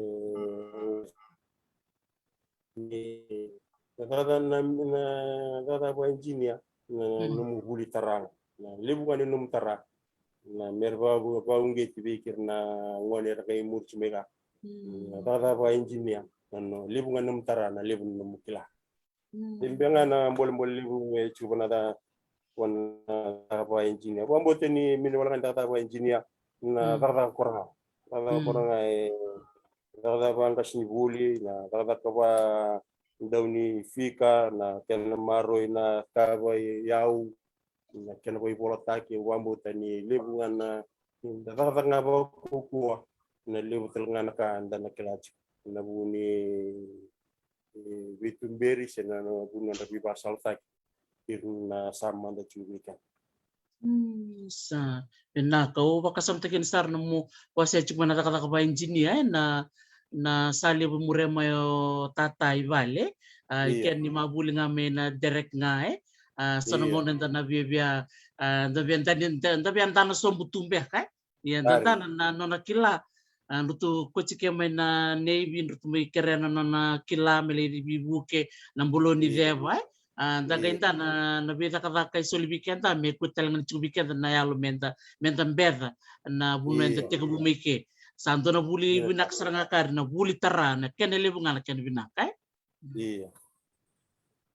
ni na cakacaka na, na cakacaka vaka engineer, na nomu vuli tara ga, na levu ga ni nomu tara, na mera vaka, vakauqeti vei kira na gone era qai muri tu mai ga. Na cakacaka vaka engineer, na, na levu ga ni nomu tara, na levu ni nomu kila. Tebe ga na bolebole levu e tiko vana, vana cakacaka vaka engineer. Vakabauta ni mini wala ga ni cakacaka vaka engineer, na cakacaka kora ga. Cakacaka kora ga e cakacaka vaka qasenivuli, na cakacaka vaka daunifika, na kena maroroi na ka vaka iyau, na kena vakaivolataki. Au vakabauta ni levu ga na, na cakacaka ga vakaukauwa, na levu tale ga na ka eda na kila tiko. Na vu ni, e, veituberi se na, na vu ni nodra veivakasalataki. Ira na sa mada tiko vei keda. Mm, sa vinaka. Au vakasamataki ni sara na nomu wasea tiko mai na cakacaka vaka engineer, e, na, na sa levu muri mai o tata i vale. A, i kena ni ma vuli ga mai na direct ga, e. A, so na gauna eda na viavia, a, da via, da, da, da via dana sobu tu beka, e. Ia, da dana na nona kila. A, drutu koti ke mai na neivi, drutu mai kerea na nona kila me lai veivuke na bolo ni ceva, e. A, da qai dana na veicakacaka e soli vei keda, me kua tale ga ni tiko vei keda na yalo meda, meda beca na vanua eda tekivu mai ke. Sa dua na vuli vinaka sara ga kari, na vuli tara, na kena levu ga na kena vinaka, e. Io.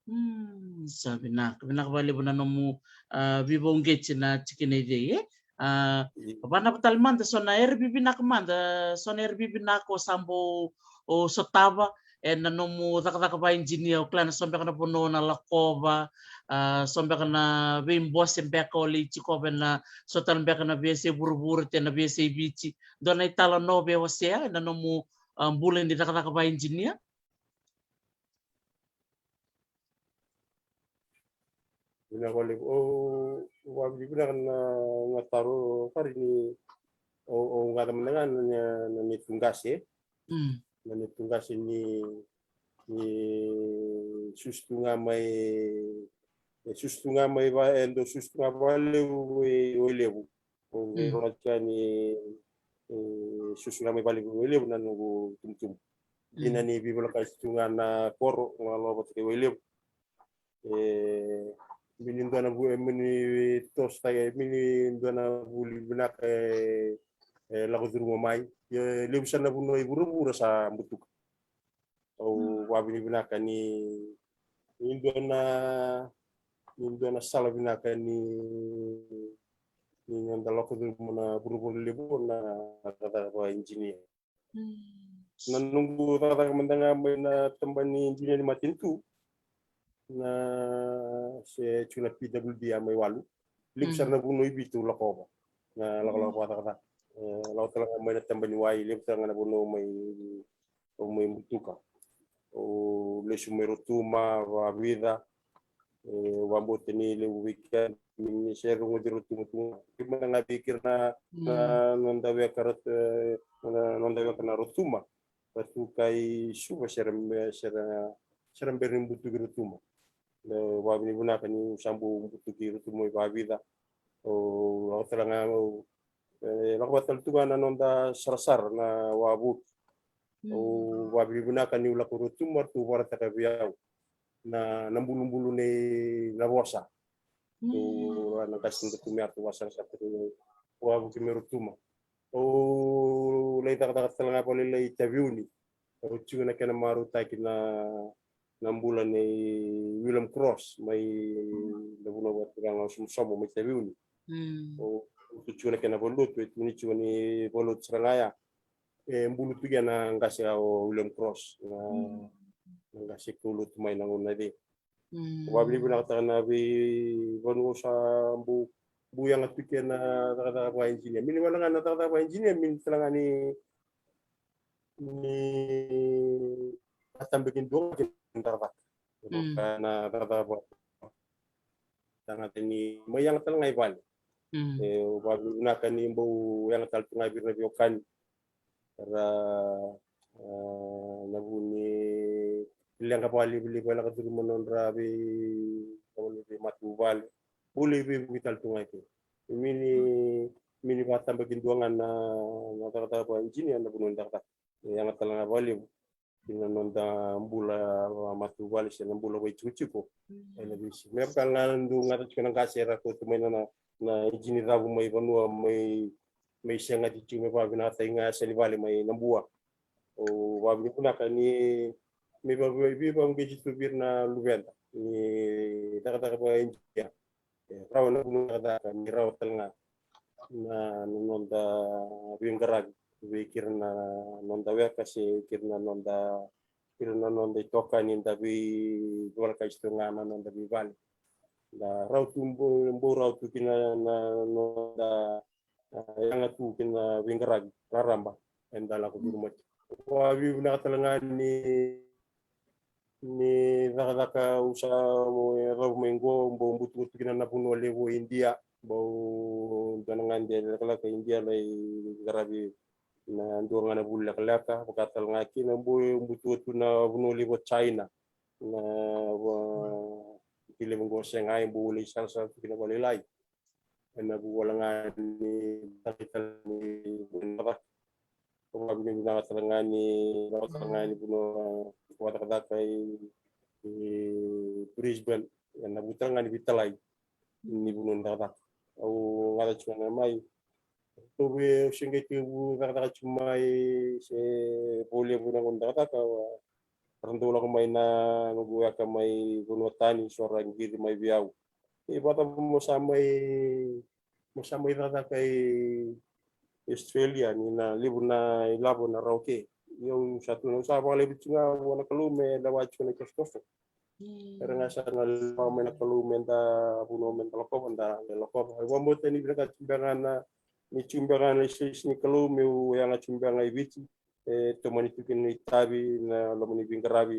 Mm, sa vinaka, vinaka vakalevu na nomu, a, veivakauqeti na tikina i cei, e? A, vanavu tale mada so na era vivinaka mada, so na era vivinaka o sa bau, o sotava, e, na nomu cakacaka vaka engineer, o kila na so beka na vanua o na lakova, a, so beka na veibose beka o lai tiko vei na, so tale beka na veiyasai vuravura, te na veiyasai Viti. Dua na italanoa vei wasea, e, na nomu, a, bula ni cakacaka vaka engineer. Vinaka vakalevu. O, vakavinavinaka na, na taro kari ni, o, o gaca mada ga na, na, na neitou qase. Mm. Na neitou qase ni, ni susu tu ga mai, e susu tu ga mai va, e dau susu tu ga vakalevu e, o levu. Au qai rogoca ni, e, susu ga mai vale vei levu na noqu tubutubu. Dina ni veivolekati tu ga na koro, ga lako vata kei Wailevu. E, mini dua na vu, e, mini tosotaki, e, mini dua na vuli vinaka, e, e, lako curuma mai. E, levu sara na vanua i vuravura sa butuka. Au vakavinavinaka ni, ni dua na, ni dua na sala vinaka ni, ni noda lako curuma na vuravura levu na cakacaka vaka engineer. Na noqu cakacaka mada ga mai na tabana ni engineer ni matanitu, na se tiko na P W D a mai Walu. Levu sara na vanua i Viti au lakova na lakolako vakacakacaka. E, lako tale ga mai na tabana ni wai, levu tale ga na vanua au mai, au mai butuka. Au lesu mai Rotuma, vakavica. E, au vakabauta ni levu vei keda ni se rogoci Rotuma tu ga. Kei mada ga vei keda na, na, noda weka Rot-, e, na, noda weka na Rotuma. Vatuka i Suva se ra, se ra, se ra bera ni butuki Rotuma. Au vakavinavinaka niu sa bau butuki Rotuma i vakavica. Au lako tale ga, au, e, lako vata tale tu ga na noda sarasara na wavoki. Au vakavinavinaka niu lako Rotuma, ratou vakaraitaka vei au na, na bulubulu nei Navosa. Au, na qase ni Rotuma, ratou vakasarasara tiko na wavoki mai Rotuma. Au lai cakacaka tale ga vakalailai i Taveuni. Au tiko na kena marautaki na, na bula nei William Cross mai na vanua vakaturaga o Somosomo mai Taveuni. Au tiko na kena valenilotu, e tukuni tiko ni valenilotu sara ga ya. E bulu tu kina na qase o William Cross, na, na qase kaulotu mai na gauna cei. Au vakavinavinakataka na veivanua au sa bau, bau yaga tu kina na cakacaka vaka engineer. Mini wale ga na cakacaka vaka engineer, mini tale ga ni, ni a tabe kina dua ga kina cakacaka. Na cakacaka vaka, tagata ni mai yaga tale ga i vale. E, au vakavinavinaka ni bau yaga tale tu ga vei ira na veiwekani. Ra, a, na vu ni leqa vakalevulevu e lako curuma na nodra vei, na nodra veimatavuvale. Bula i veivuke tale tu ga ke. Mini, mini vakatabaki dua ga na, na cakacaka vakaengineer na vanua ni cakacaka. E yaga tale ga vakalevu kina noda bula vakamatavuvale se na bula vakaitikotiko. Ena veisiga me vaka ga na dua ga tiko na qase era kauta mai na, na, na ijini cavu mai vanua mai, mai segati tiko me vakavinakataki ga yasa ni vale mai Nabua. Au vakavinavinaka ni me vaka, veivakauqeti tu vei ira na luveda ni cakacaka vakaengineer. E rawa na vanua ni cakacaka, ni rawa tale ga na, na noda veiqaravi vei kira na noda weka se kira na noda, kira na noda itokani da veivolekati tu ga na noda veivale. Da rawa tu bau, bau rawa tu kina na noda, a, yaga tu kina veiqaravi raraba eda lako curuma tiko. Vakavinavinaka tale ga ni, ni cakacaka au sa yacova mai qo, bau butuka tu kina na vanua levu o Idia, bau dua na gade lekaleka Idia lai qaravi na dua ga na vuli lekaleka, vaka tale ga kina bau butuka tu na vanua levu o China. Na va, ki levu qo Shanghai bau lai sarasara tu kina vakalailai. Ena vuku wale ga ni taleitale ni vaka. Au vakavinavinaka tale ga ni, tale ga ni vanua vakacakacaka i, i Brisbane. Ena vuku tale ga ni veitalai ni vanua ni cakacaka. Au gata tiko ga mai. Tou vei, au se qai tekivu cakacaka tiko mai se volia vanua ni cakacaka. Ra dau lako mai na noqu weka mai vanua tani, so ra qiri mai vei au. E vata mo sa mai, mo sa mai cakacaka i Australia, ni na levu na ilavo na rawa ke. Ia au sa tukuna, au sa vakalevu tiko ga vua na Kalou me lewa tiko na kosokosoko. Era ga sa na lewa mai na Kalou me da vanua me da lakova, da qai lakova. Au vakabauta ni vinakati tiko beka ga na, ni tiko beka ga na iseisi ni Kalou meu yaga tiko beka ga i Viti. E tomani tu kina na itavi na loma ni veiqaravi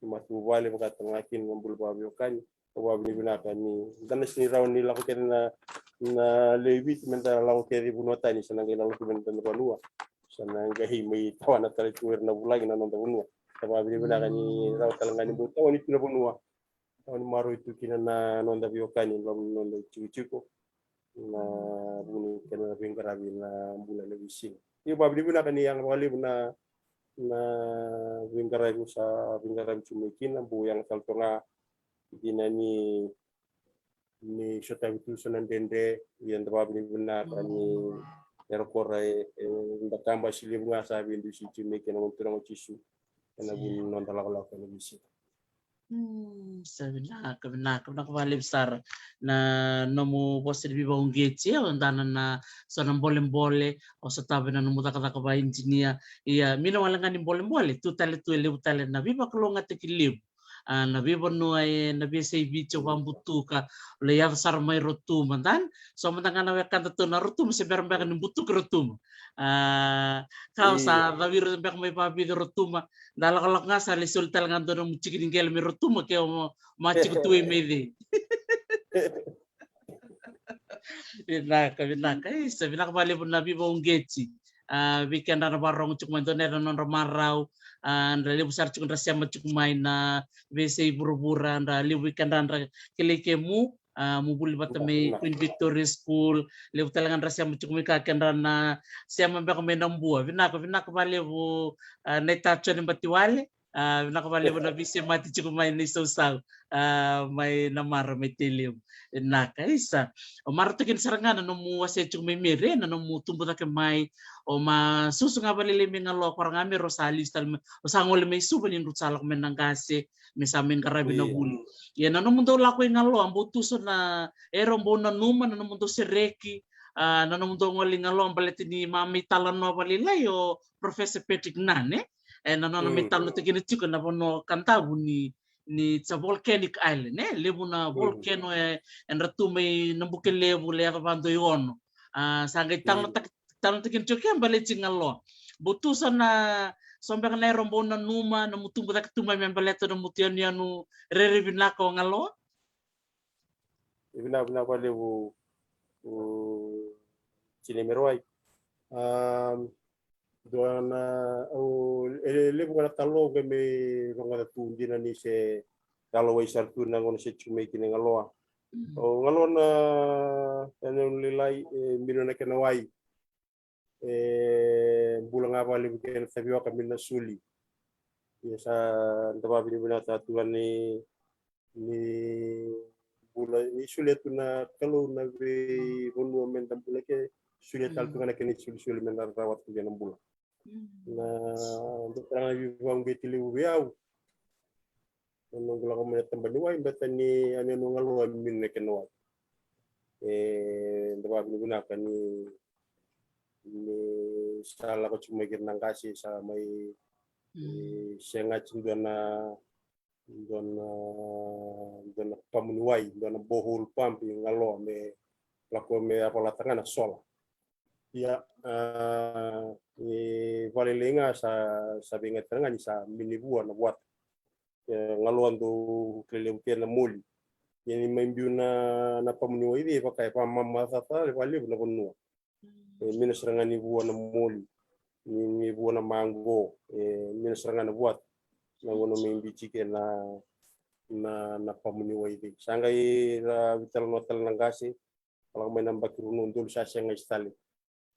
ni matavuvale, vaka tale ga kina na bula vakaveiwekani. Au vakavinavinaka ni da na sega ni rawa ni lako kece na, na lewe i Viti me da lako kece i vanua tani, sa na qai lako tu mai na noda vanua. Sa na qai mai tawana tale tu ira na vulagi na noda vanua. Au vakavinavinaka ni rawa tale ga ni bau tawani tu na vanua. Au ni maroi tu kina na noda veiwekani, loma ni noda itikotiko. Na vuku ni kena veiqaravi na bula ena veisiga. Io, vakavinavinaka ni yaga vakalevu na, na veiqaravi au sa veiqaravi tu mai kina, bau yaga tale toka ga. Dina ni, ni sotavi tu so na dredre, ia da vakavinavinaka ni era kora e, e da kabasi levu ga sa veidusi tu mai kina na Gone Turaga o Jisu. Ena vuku ni noda lakolako ena veisiga. Mm, sa vinaka, vinaka, vinaka vakalevu sara na nomu vosa ni veivakauqeti, e, o dana na so na bolebole o sotava ena nomu cakacaka vakaengineer. Ia, mina wale ga ni bolebole, tu tale tu e levu tale na veivakalougatataki levu. A, na veivanua e, na veiyasai Viti au vakabutuka, lai yaco sara mai Rotuma, dan, so mada ga na wekada tu na Rotuma, se bera beka ni butuki Rotuma. A, ka au sa cavi ira beka mai vakavica Rotuma, da lakolako ga sa lai soli tale ga dua na nomu tiki ni qele mai Rotuma ke o ma tiko tu mai cei. Vinaka, vinaka. Isa, vinaka vakalevu na veivakauqeti. A, vei kedra na vakarorogo tiko mai, dua na nodra marau. A, dra levu sara tiko dra sema tiko mai na veiyasai vuravura, dra levu vei kedra dra kilai kemu. A, mu vuli vata mai Queen Victoria School, levu tale ga dra sema tiko mai ka kedra na sema beka mai Nabua. Vinaka, vinaka vakalevu, a, na itatsoni bati wale. A, vinaka vakalevu na veisemati tiko mai na isausau. A, mai na mara mai Tailevu. Vinaka, isa. O marautaki ni sara ga na nomu wasea tiko mai Meri, na nomu tubu cake mai. O ma susu ga vakalailai mai Galoa, kora ga Meri o sa lisu tale mai. O sa gole mai Suva ni dru sa lako mai na qase. Me sa mai qaravi na vuli. Ia na nomudou lako i Galoa, bau tuso na era bau nanuma, na nomudou sereki, a, na nomudou gole i Galoa, baleta ni ma mai talanoa vakalailai o Professor Patrick Nunn, e? E, na nona mai talanoataki kina tiko na vanua Kadavu ni, ni it's a volcanic island, e? Levu na volcano e, e dra tu mai na Bukelevu, le yaco vadua i Ono. A, sa qai talanoataki, talanoataki kina tiko ke baleti Galoa. Bau tu so na, so beka na era bau nanuma, na nomu tubu cake tu mai me baleta na nomu tu yanuyanu rairai vinaka o Galoa. E vinaka, vinaka vakalevu, o, Jine Merewai. A, dua na, o, e levu ga na talo qai me rogoca tu dina ni se talawai sara tu na gauna se tiko mai kina Galoa. O Galoa na, e, na lailai, e, mino na kena wai. E bula ga vakalevu kei na tavioka mino na soli. Ia sa da vavinavinaka tu ga ni, ni bula, ni solia tu na Kalou na veivanua me da bula ke, solia tale tu ga na kena isolisoli me da rawata tu kei na bula. Na, da tara na veivakauqeti levu vei au. Na noqu lako mai na taba ni wai, beta ni a nenu Galoa mino na kena wai. E, da vavinavinaka ni, ni sa lako tiko mai kei na qase, sa mai, e, sega tiko dua na, dua na, dua na pamu ni wai, dua na borehole pump i Galoa me lako me yavalata ga na sola. Ia, a, e, vakalailai ga sa, sa veigatara ga ni sa mini vua na vuata. E, Galoa dou kilai levu kina na moli. Ia ni mai biu na, na pamu ni wai cei, vaka e vakamamaca tale vakalevu na vanua. E, mino sara ga ni vua na moli, ni, ni vua na maqo, e, mino sara ga na vuata. Na gauna mai biu tiko na, na, na pamu ni wai cei. Sa qai ra vitalanoa tale na qase, a lako mai na yabaki rua na udolu sa sega i tale.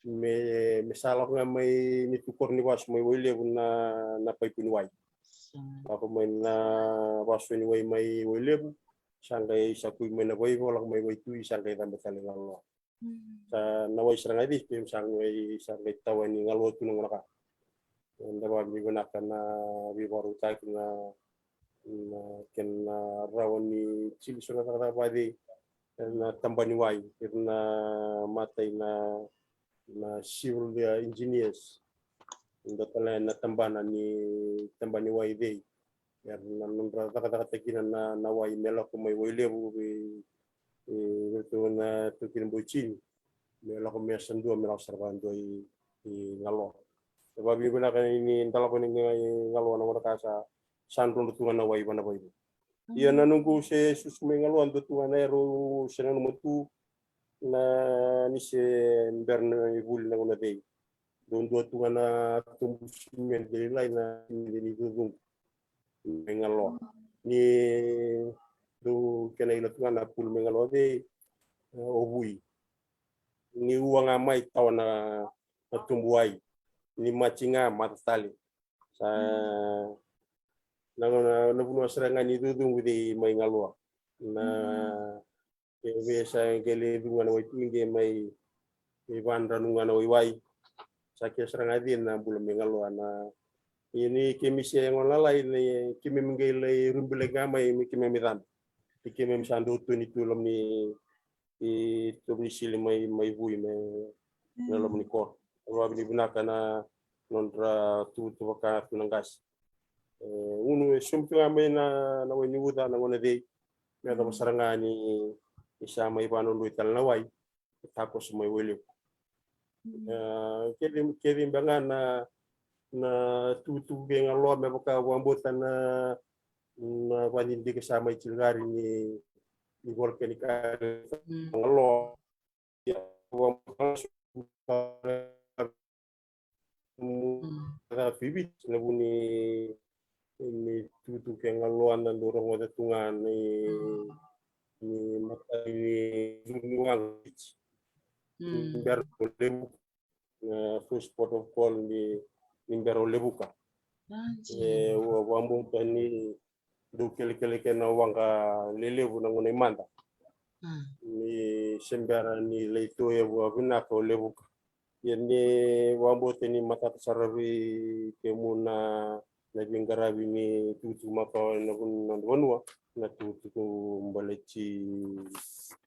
Me, me sa lako ga mai ni tu koro ni vasu mai Wailevu na, na paipu ni wai. Lako mai na vasu ni wai mai Wailevu, sa qai sa kui mai na vaivo, lako mai Waitui, sa qai cabe tale Galoa. Sa na wai sara ga cei, pe sa qai, sa qai tawa ni Galoa tu na gauna ka. Da vavinavinaka na veivakarautaki na, na kena rawa ni tili so na cakacaka vacei na taba ni wai, ira na matai na, na civil engineers. Da tale na tabana ni, taba ni wai cei. Era na nodra cakacakataki kina na, na wai me lako mai Wailevu vei, e, vei ratou na taukei na boitini. Me lako me sa dua, me lako sara vakadua i, i Galoa. E vavinavinaka ni da lako ni Galoa na gauna ka sa, sa drodro tu ga na wai vana vaivo. Ia na noqu se susu mai Galoa, dua tu ga na erau se nanuma tu na ni se bera na ivuli na gauna cei. Dua, dua tu ga na tubu simede lailai na simede ni cucuqu mai Galoa. Ni dou kena ila tu ga na pulu mai Galoa cei, e, o Vui. Ni ua ga mai tawa na, na tubu wai. Ni maji ga mata tale. Sa na, na, na vanua sara ga ni cucuqu cei mai Galoa. Na, e, vei sa qai le cucu ga na wai tu qai mai, e, vadranu ga na waiwai. Sa kei sara ga cei na bula mai Galoa na. Ia ni keimami se yago lalai, ni keimami qai lai rubilaki ga mai me keimami cabe. Ni keimami sa dau toni tu loma ni, i tobu ni sili mai, mai Vui me, me loma ni koro. Vavinavinaka na nodra tuvatuva ka tu na qase. E, unu e sobu tu ga mai na, na wai ni uca na gauna cei. Me yacova sara ga ni, ni sa mai vanodroi tale na wai. E takoso mai Wailevu. E, kece, kece beka ga na, na tukutuku kei Galoa me vaka vakabauta na, na vadidike sa mai tilikari ni, ni volcanic island Galoa. Ia, vakabauta na, na viviti na vu ni, ni tukutuku kei Galoa na dau rogoca tu ga ni, ni matai ni curu ni waqa Viti. Ni bera o Levuka. Na first port of call ni, ni bera o Levuka. E, ua, ua vakabauta ni dau kelekele kei na waqa lelevu na gauna i mada. Ni se bera ni lai toevu vinaka o Levuka. Ia ni vakabauta ni matata sara vei kemuni na, na veiqaravi ni tukutuku makawa ena vanua, na tukutuku baleti,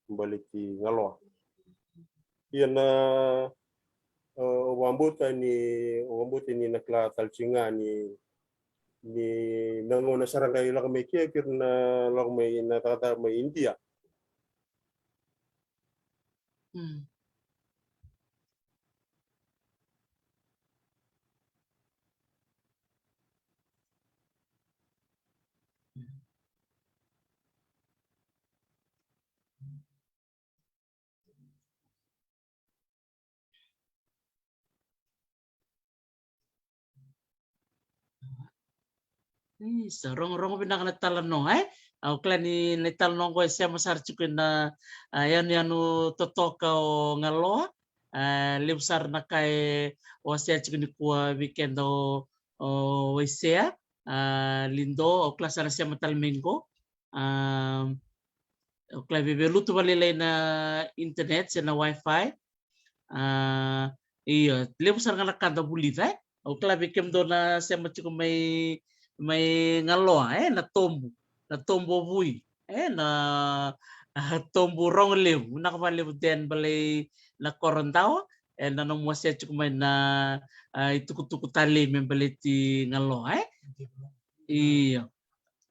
baleti Galoa. Ia na, e, o vakabauta ni, o vakabauta ni na kila tale tiko ga ni, ni na gauna sara qai lako mai ke, kei ira na lako mai na cakacaka mai Idia. Isa, rogorogo vinaka na talanoa, e? Au kila ni na italanoa oqo e sema sara tiko ina, a, yanuyanu totoka o Galoa. A, levu sara na ka e wasea tiko nikua vei keda o, o Waisea, a, Lido, au kila sa na sema tale mai qo. A, au kila e veilutu vakalailai na internet se na wifi. A, io, levu sara ga na ka da vulica, e. Au kila vei kemudou na sema tiko mai, mai Galoa, e, na tobu, na tobu o Vui, e, na, a, tobu Rogolevu, vinaka vakalevu Den Balei na Korodawa, e, na nomu wasea tiko mai na, a, itukutuku talei me baleti Galoa, e. Io.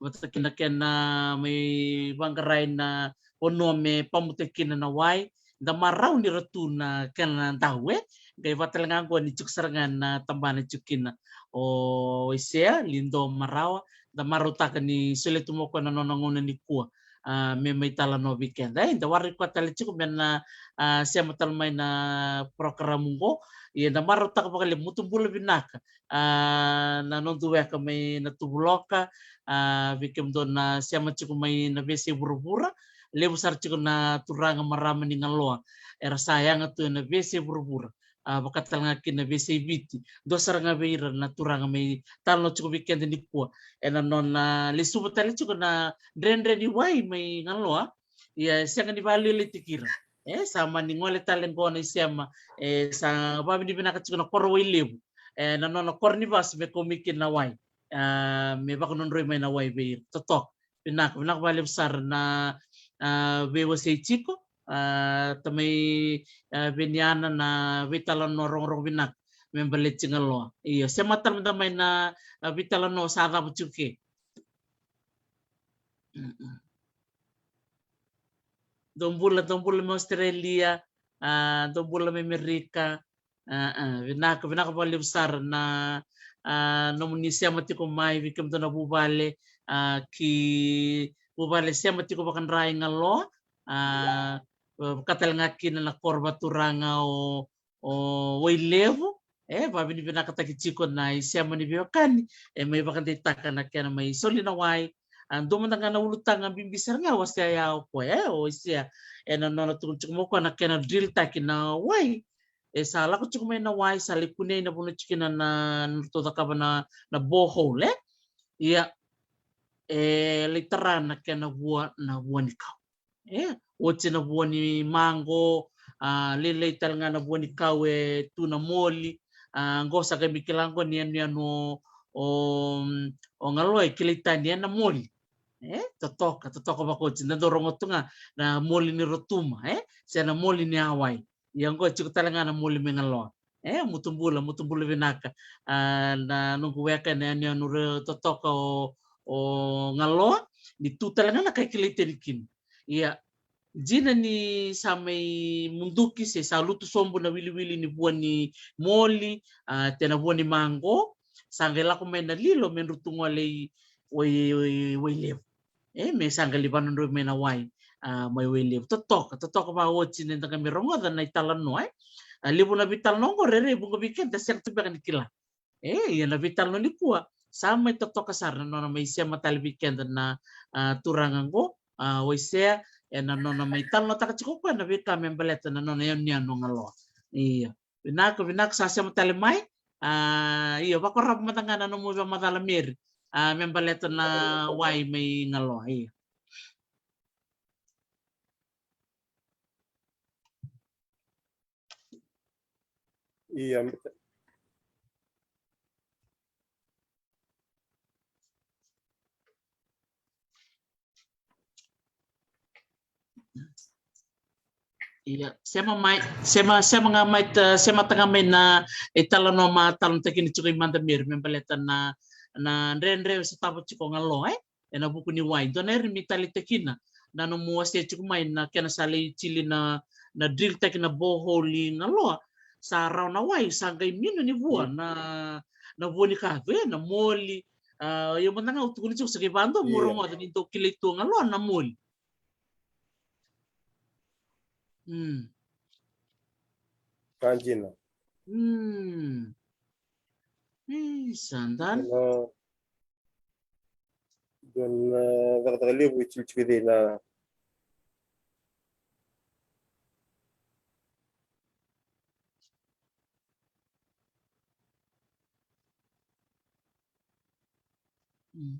Vata kina kena mai vaqarai na vanua me pamuta kina na wai, da marau ni ra tu na kena dau, e. Qai vata tale ga qo ni tiko sara ga na tabana tiko kina o Waisea, Lido, Marawa, da marautaka ni solia tu mai o koya na nona gauna nikua, a, me mai talanoa vei keda. E, da waraki koya tale tiko me na, a, sema tale mai na porokaramu qo. Ia da marautaka vakalevu, mutu bula vinaka. A, na noda weka mai na Tuvuloka, a, vei kemudou na sema tiko mai na veiyasai vuravura, levu sara tiko na turaga marama ni Galoa era sa yaga tu ena veiyasai vuravura, a, vaka tale ga kina na veiyasai Viti. Dua sara ga vei ira na turaga mai talanoa tiko vei keda nikua ena nona lesuva tale tiko na dredre ni wai mai Galoa. Ia, e sega ni vakalialiai tiko ira. E, sa mani gole tale qo na isema, e, sa vavinavinaka tiko na koro Wailevu, e, na nona koro ni vasu me kau mai kina na wai. A, me vakadrodroi mai na wai vei ira. Totoka. Vinaka, vinaka vakalevu sara na, a, veiwasei tiko, a, tamai, a, Veniana, na veitalanoa rogorogo vinaka me baleti Galoa. Io, sema tale mada mai na, a, veitalanoa sa cava tiko ke. Mm-mm. Dou bula, dou bula mai Australia, a, dou bula mai Amerika. A, a, vinaka, vinaka vakalevu sara na, a, nomuni sema tiko mai, vei kemudou na vuvale, a, ki vuvale sema tiko vakadra i Galoa, a, vaka tale ga kina na koro vakaturaga o, o Wailevu, e, vavinavinakataki tiko na isema ni veiwekani e mai vakadeitaka na kena mai soli na wai. A, dua mada ga na ulutaga bibi sara ga wasea ya o koya, e, o Waisea, ena nona tukuna tiko mai o koya na kena drill taki na wai. E sa lako tiko mai na wai, sa lai kunei na vanua tiko kina na, na ratou cakava na, na borehole, e. Ia, e lai tara na kena vua na vua ni kau. E, oti na vua ni maqo, a, lailai tale ga na vua ni kau e tu na moli, a, qo sa qai mai kila qo ni yanuyanu o, o, o Galoa e kilai tani ena moli. E, totoka, totoka vakaoti, da dau rogo tu ga na moli ni Rotuma, e, se na moli ni Hawaii. Ia qo e tiko tale ga na moli mai Galoa. E, mutu bula, mutu bula vinaka. A, na noqu weka ena yanuyanu re totoka o, o Galoa, ni tu tale ga na kai kilai tani kina. Ia, dina ni sa mai muduki se sa lutu sobu na wiliwili ni vua ni moli, a, te na vua ni maqo, sa qai lako mai na lilo me drutu gole i Wai, Wai, Wailevu. E, me sa qai lai vanodroi mai na wai, a, mai Wailevu. Totoka, totoka vakaoti ni da qai mai rogoca na italanoa, e. A, levu na veitalanoa oqo rairai vuqa vei keda sega tu beka ni kila. E, ia na veitalanoa nikua sa mai totoka sara na nona mai sema tale vei keda na, a, turaga oqo, a, Waisea, ena nona mai talanoataka tiko o koya na veika me baleta na nona yanuyanu o Galoa. Ia. Vinaka, vinaka sa sema tale mai. A, io, vakorava mada ga na nomu ivakamacala Meri. A, me baleta na wai mai Galoa, io. Ia, ia, sema mai, sema, sema ga mai, ta, sema taga mai na italanoa ma talanoataki ni tiko i mada Meri me baleta na, na dredre e sotava tiko o Galoa, e? Ena vuku ni wai. Dua na ira me taleitaka kina na nomu wasea tiko mai na kena sa lai tili na, na drill taki na borehole i Galoa. Sa rawa na wai, sa qai minu ni vua na, na vua ni kacu, e, na moli. A, io mada ga au tukuna tiko sa qai vakadomodomo ni dou kilai tu o Galoa na moli. Mm. Ka dina. Mm. Ii, sa dana. Dina, Dua na cakacaka levu e tikotiko cei na Mm.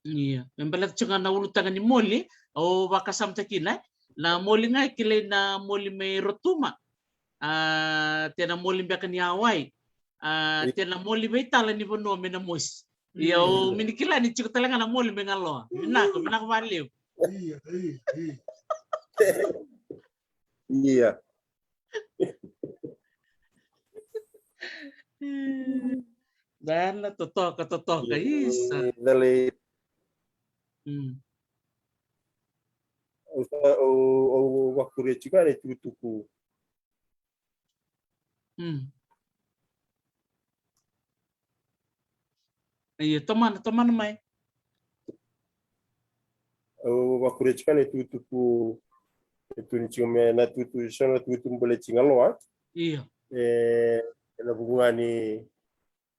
Ia, me baleta tiko ga na ulutaga ni moli, au vakasamataka kina, e? Na moli ga e kilai na moli mai Rotuma. A, tena moli beka ni Hawaii. A, tena moli veitala ni vanua me na mosi. Ia, au mini kila ni tiko tale ga na moli mai Galoa. Vinaka, vinaka valevu. Ia, ia, ia. Ia. Dana totoka, totoka, isa. Dale. Mm. Au sa, au, au vakuria tiko na itukutuku. Mm. Ia, tomana, tomana mai. Au vakuria tiko na itukutuku, e tu ni tiko me na tutu, so na tutu baleti Galoa. Ia. E, ena vuku ga ni,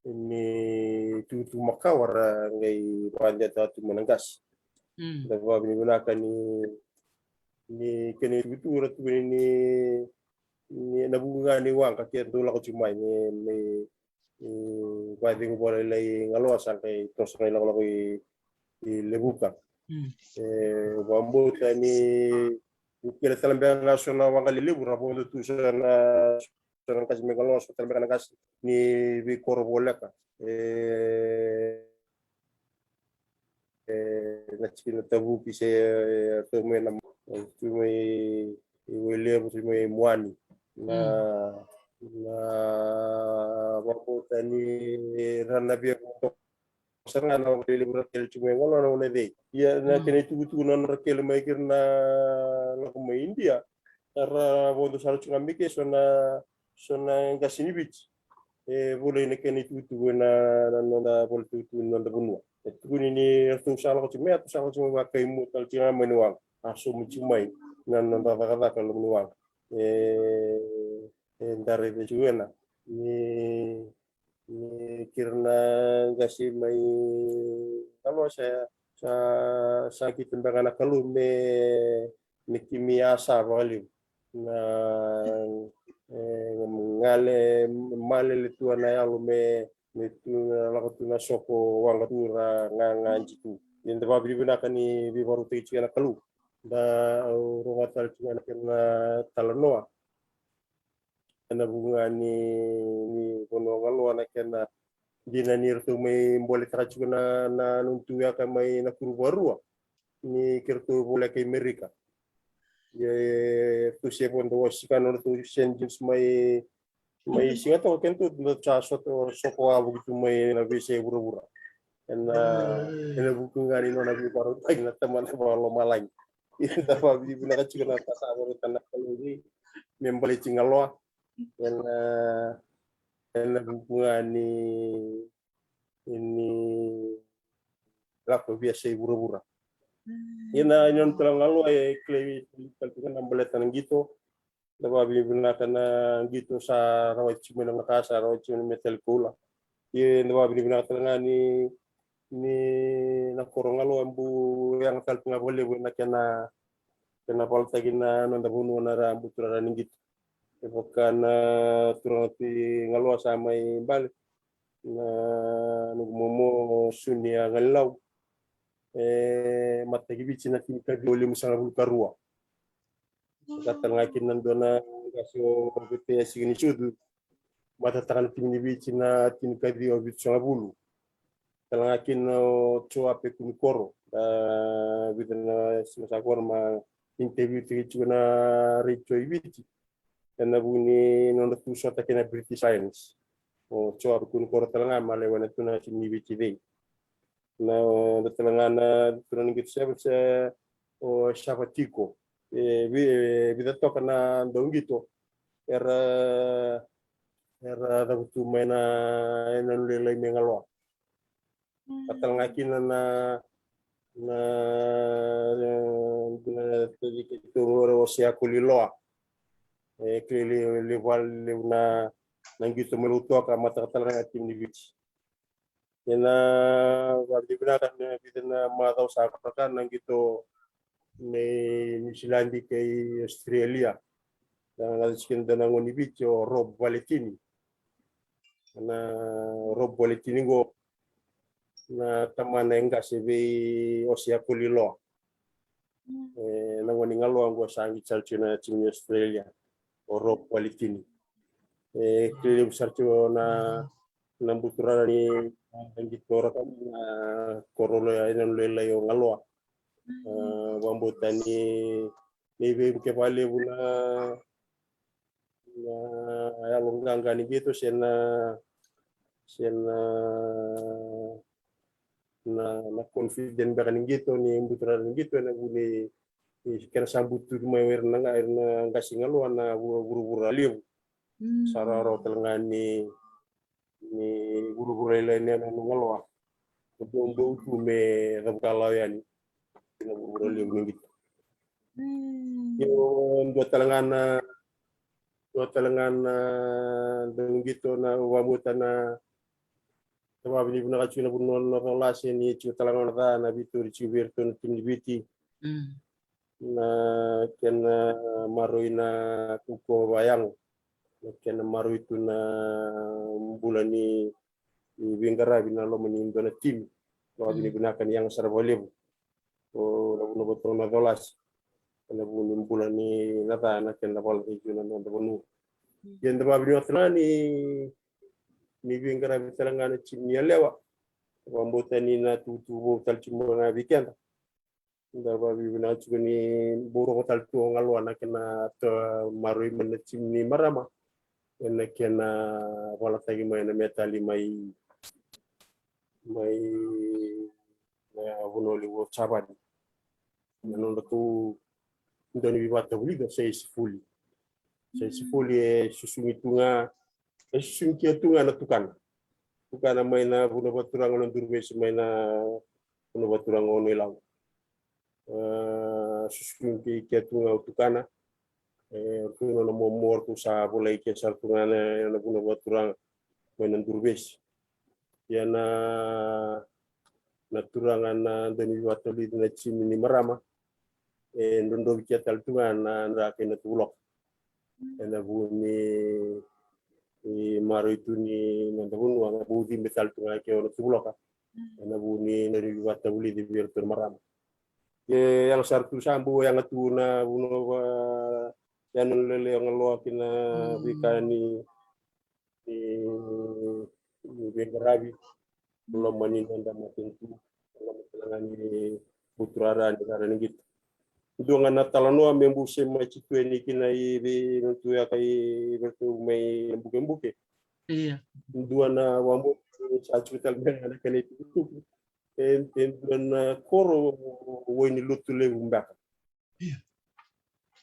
ni tutu makawa ra qai vakadeta tu me na qasi. Mm. Da vavinavinaka ni, ni kena itukutuku ra tukuni ni, ni na vuku ga ni waqa ke dau lako tiko mai, ni, ni, ni vacegu vakalailai Galoa sa qai toso qai lakolako i, i Levuka. Mm. E, vakabauta ni, ni kele tale beka ga so na waqa lelevu ra vodo tu so na, so na qasi me Galoa, so tale beka na qasi ni veikoro voleka. E, e, na tikina Tavuki se, e, tu mai na, tu mai i Wailevu, tu mai Muani. Na, mm, na vakabauta ni ra na via vodo sara ga na waqa lelevu ra kele tu mai Galoa na una cei. Ia, na, mm, kena itukutuku na nodra kele mai kira na lako mai Idia. Ra vodo sara tu ga me ke so na, so na qasi ni Viti. E volai na kena itukutuku ena, na noda vola tukutuku ni noda vanua. E tukuni ni ratou sa lako tiko mai, ratou sa lako tiko mai vakaimua tale tiko ga mai ni waqa. A sobu tiko mai na noda cakacaka loma ni waqa. E, e da raica tiko ena ni, ni kira na qasi mai Galoa sa, sa, sa kite beka na Kalou me, me kimi a sa vakalevu. Na, e, gale, malele tu na yalo me, me tu na lako tu na soko waqa tu ra ga, ga ji tu. Ia da vavinavinaka ni veivakarautaki tiko na Kalou. Da, au rogoca tale tiko na kena talanoa. Ena vuku ga ni, ni vanua Galoa na kena dina ni ratou mai boletaka tiko na, na nona tu yaka mai na kuru vakarua. Ni keratou voleka i Merika. Ia, e, ratou se vodo wasi ka nodratou Saint James mai, mai Sigatoka, kedatou sa soko, soko wavoki tu mai na veiyasai vuravura. Ena, ena vuku ga ni nona veivakarautaki na Tamada Vakalomalagi. Ia da vavinavinaka tiko na ka sa vakarautaka na Kalou me baleti Galoa. Ena, ena vuku ga ni, ni lako veiyasai vuravura. Ia na, ena nona tala Galoa e kilai tale tiko na baleta na qito. Da vavinavinaka na qito sa rawati tiko mai na mataka, sa rawati tiko mai na metali koula. Ia da vavinavinaka tale ga ni, ni na koro Galoa e bau yaga tale tu ga vakalevu ena kena, kena valataki na noda vanua na ra buturara ni qito. E vaka na turaga ti Galoa sa mai bale, na noqu momo Sunia Galilau. E mataki Viti na tinikaciwa limasagavulu ka rua. Sa tale ga kina na dua na qase o Vetea Siganisucu. Matataka na timi ni Viti na tinikaciwa vitusagavulu. Tale ga kina o Joape Kunikoro. A, vica na siga sa koro ma interview tiko na retio i Viti. Ena vuku ni nodra tu sota kei na British Lions. O Joape Kunikoro tale ga ma lewena tu na timi ni Viti cei. Na, na tale ga na turaga ni qito sevens, e, o Savatiko. E, vi-, e, vica toka na dauqito era, era cavutu mai na, ena nona lailai mai Galoa. Ka tale ga kina na, na, na, na, na, o Seako Liloa. E kilai levu, levu, levu na, na qito mai Lautoka, mataka tale ga na timi ni Viti. Ena vakavinavinaka na vica na macawa sa caka na qito mai Niusiladi kei Australia. Na, na tikina dua na gone ni Viti o Rob Valetini. Na Rob Valetini qo na tamana e qase vei Ose Akoliloa. E, na gone ni Galoa qo sa qito sara tiko na timi ni Australia, o Rob Valetini. E kilai levu sara tiko na, na buturara ni, na qito raka na koro ena lailai o Galoa. E, vakabauta ni, ni veivuke vakalevu na, na yalo qaqa ni qito se na, se na, na, na confident beka ni qito, ni buturara ni qito, ena vu ni, ni kena sa butuki mai o ira na qa-, ira na qase Galoa na vu-, vuravura levu. Sa rawarawa tale ga ni, ni vuravura lailai ni yanuyanu Galoa. Dou, dou tu me cavuka lawa yani na vuravura levu ni qito. Io, dua tale ga na, dua tale ga na, dau qito na, vakabauta na, vakavinavinaka tiko na vanua na Colase ni tiko tale ga na ca na vitori tiko vei iratou na timi ni Viti. Na kena maroroi na kaukauwa vakayago, na kena maroroi tu na bula ni, ni veiqaravi na loma ni dua na timi. Vakavinavinaka ni yaga sara vakalevu o na vanua vakaturaga na Colase ena vu ni bula ni na ca na kena valataki tu na noda vanua. Ia da vakavinavinaka tale ga ni, ni veiqaravi tale ga na timi ni yalewa. Vakabauta ni na tukutuku vou tale tiko mai ga vei keda. Da vakavinavinaka tiko ni bau rogo tale tu o Galoa na kena maroroi mai na timi ni marama ena kena valataki mai na metali mai, mai na vanua levu o Japani. Na nodratou dau ni veivakatavulica sa e sefuli. Sa e sefuli, e susugi tu ga, e susugi kea tu ga na tukana. Tukana mai na vanua vakaturaga o Naduruvesi, mai na vanua vakaturaga o Nailau. E susugi kea tu ga o tukana. E ratou na momo ratou sa volai kea sara tu ga na, na vanua vakaturaga mai Naduruvesi. Ia na, na turaga na dau ni veivakatavulici na timi ni marama, e drodrovi kea tale tu ga na, na dra kei na tuvuloka. Ena vu ni, ni maroroi tu ni noda vanua, na bau cibe tale tu ga kea o na tuvuloka. Ena vu ni na dau ni veivakatavulici vei iratou na marama. E yaga sara tu, sa bau yaga tu na vanua va, yanuyanu lailai o Galoa kina veika ni, ni, ni veiqaravi. Loma ni noda matanitu, loma tale ga ni buturara ni rara ni qito. Dua ga na talanoa me bau se mai tu yani kina i vei na tu yaka i vei ratou mai na bukebuke. Ia. Dua na wabo sa tu tale ga na kena itukutuku. E, e dua na koro wai ni Lotulevu beka. Ia.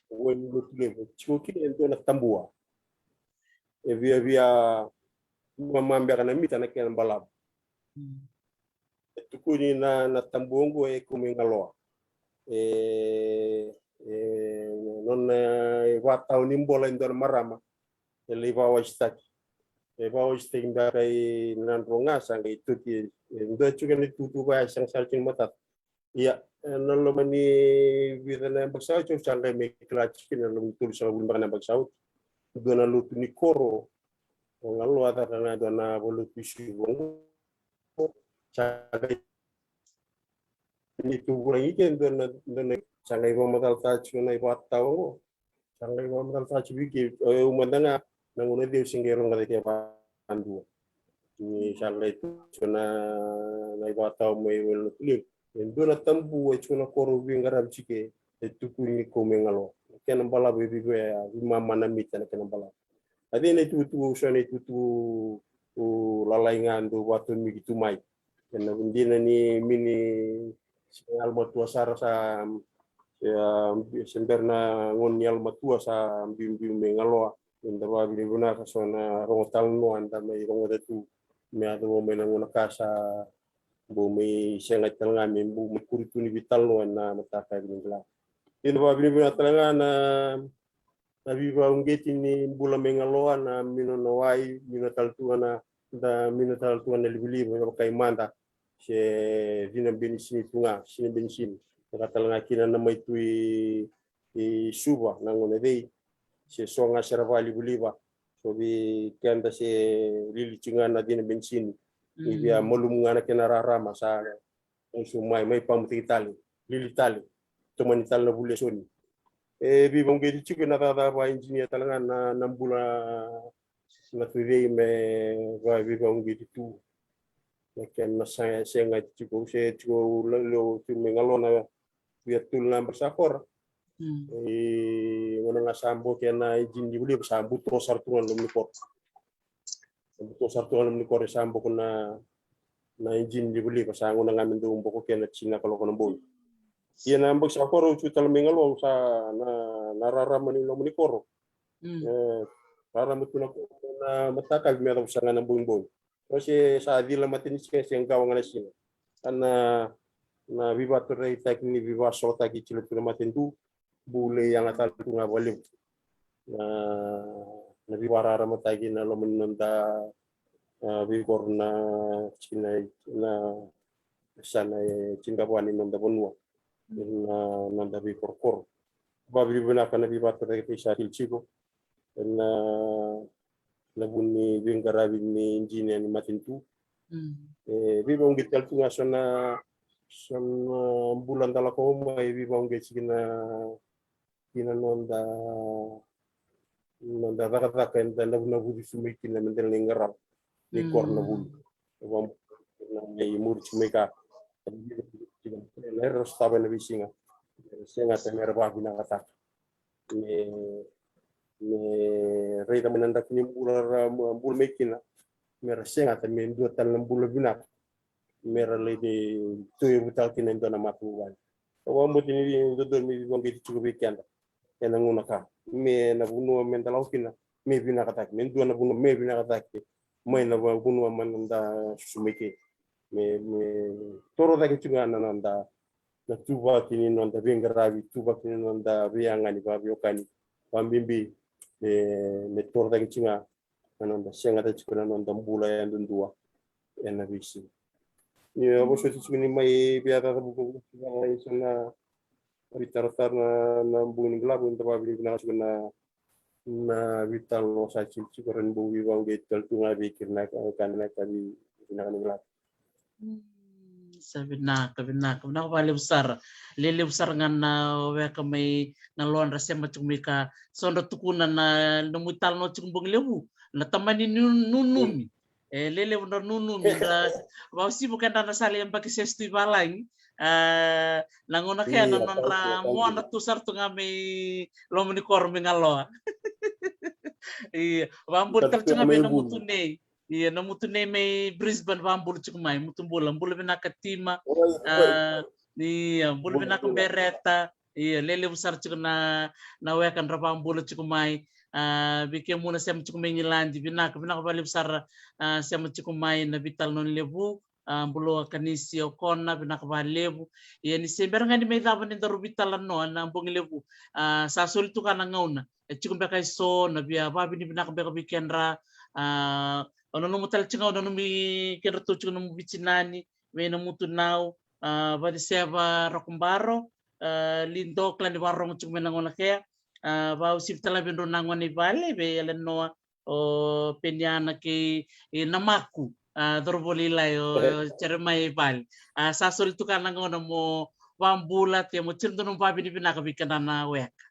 Wai ni Lotulevu. Tiko kina e dua na tabua. E viavia mama beka na mita na kena balavu. E tukuni na, na tabua oqo e kau mai Galoa. E, e nona ivakatawa ni bola e dua na marama. E lai vakawasitaki. E vakawasitaki beka i Nadroga, sa qai toki. E dua tiko na itukutuku vaya sa sega sara tiko ni matata. Ia, e, na loma ni vica na yabaki sa oti, au sa qai mai kila tiko kina na loma ni tolusagavulu beka na yabaki sa oti. Dua na lotu ni koro o Galoa, caka ga dua na valotu i Suva oqo. Sa qai ni tu vulagi ke dua na, dua na, sa qai vakamacalataka tiko na ivakatawa oqo. Sa qai vakamacalataka tiko vei kei au mada ga na gauna cei au se qai rogoca kina vakadua. Ni sa qai tu tiko na, na ivakatawa mai Lotulevu. E dua na tabua e tiko na koro veiqaravi tiko e tukuni ni kau mai Galoa. Kena balavu e viavia, veimama na mita na kena balavu. A cei na itukutuku, so na itukutuku lalai ga dau vakatomiki tu mai. Ena dina ni mini se yalomatua sara sa, se, a, se bera na gauna ni yalomatua sa biubiu mai Galoa. Eda vakavinavinaka so na rogo talanoa eda mai rogoca tu me yacova mai na gauna ka sa bau mai sega tale ga me bau mai kuri tu ni veitalanoa ena mataka ni qito. Eda vakavinavinaka tale ga na na veivauqeti ni bula mai Galoa, na mino na wai, mino tale tu ga na, da mino tale tu ga na livaliva, na vakai mada se cina benisini tu ga, sina benisini. Ka tale ga kina na mai tu i, i Suva, na gauna cei, se so ga se ra vakalivaliva. So vei keda se lili tiko ga na cina benisini. Ni via malumu ga na kena rarama, sa mai so mai, mai pamutaki tale, lili tale, tomani tale na vuli e so ni. E veivauqeti tiko na cakacaka va engineer tale ga na, na bula na tu cei me va veivauqeti tu. Na kena sa, sega tiko, se tiko leo tu mai Galoa na via tolu na baka sa kora. E, gauna ga sa boke na engine livaliva sa buto sara tu ga na loma ni koro. Sa buto sara tu ga na loma ni koro, sa boko na, na engine livaliva, sa gauna ga me dau boko kena tini na kaloko na bogi. Ia na baki sa koro au tu tale mai Galoa, sa na, na rarama ni loma ni koro. E, rarama tu na, na mataka me yacova sa ga na bogibogi. O se sa cila mata ni siga se qawa ga na siga. A na, na veivakaturaitaki ni veivakasolotaki tiko tu na matanitu, bau lai yaga tale tu ga vakalevu na, na veivakararamataki na loma ni noda, a, veikoro na, na, na yasana e tinikava ni noda vanua. Na noda veikorokoro. Vavinavinaka na veivakaturaitaki sa kili tiko ena, na vu ni veiqaravi ni engineer ni matanitu. E veivauqeti tale tu ga so na, so na bula da lako mai, e veivauqeti kina, kina noda, noda cakacaka eda navunavuci tu mai kina me da lai qarava ni koro na vuli. E vabula na mai muri tiko mai ka. Na era sotava ena veisiga, era segata me ra vavinakataka me, me raica mai na draki ni bula ra bula mai kina, me ra segata me dua tale na bula vinaka me ra lai toyavutaka kina e dua na matavuvale. Au vakabauta ni dodonu me veivauqeti tiko vei keda ena gauna ka, me na vanua me da lako kina me vinakataki, me dua na vanua me vinakataki mai na vanua mada da susu mai kei. Me, me toro cake tiko ga na noda, na tuvaki ni noda veiqaravi, tuvaki ni noda veiyagani, vaveiwekani, vabibi me, me toro cake tiko ga na noda segata tiko na noda bula yadudua ena veisiga. Ni a vosoti tiko ni mai via cacavukavuka tiko ga e so na veitaratara na, na bogi ni balavu, eda vavinavinaka tiko na, na veitalanoa sa tiko tiko, ra ni bau veivauqeti tale tu ga vei kira na ka, na ka vei, vinaka ni balavu. Sa vinaka, vinaka, vinaka vakalevu sara. Lelevu sara ga na weka mai na lodra sema tiko mai ka. So dra tukuna na nomu italanoa tiko bogi levu, na tamani nunumi. E lelevu dra nunumi, dra vausivu keda na sala e baki sesu tu i valagi. A, na gauna kea na nodra moa dra tu sara tu ga mai loma ni koro mai Galoa. Ia, vabula tale tu ga mai na mutu nei. Ia, na mutu nei mai Brisbane, vabula tiko mai, mutu bula, bula vinaka Tima. A, ia, bula vinaka Bereta. Ia, lelevu sara tiko na, na weka dra vabula tiko mai. A, vei kemuni na sema tiko mai Igiladi, vinaka, vinaka vakalevu sara, a, sema tiko mai na veitalanoa ni levu. A, bula Kanisi Okona, vinaka vakalevu. Ia, ni se bera ga ni mai cava ni daru veitalanoa na bogi levu. A, sa soli tu ga na gauna. E tiko beka e so na via vavinavinaka beka vei kedra, a, o nanuma tale tiko ga o nanumi kedratou tiko nomu vitinani, vei na mutunau, a, Vaciseva Rakobaro, a, Lido, kila ni vakarorogo tiko mai na gauna kea, a, vausivi tale vei drau na gone i vale, vei Elenoa, o Peniana kei, e, Namaku, a, cauravou lailai o, o Jeremaia i vale. A, sa soli tu ga na gauna mo vabula, te mo tiri dua nomu vavinavinaka vei kedra na weka.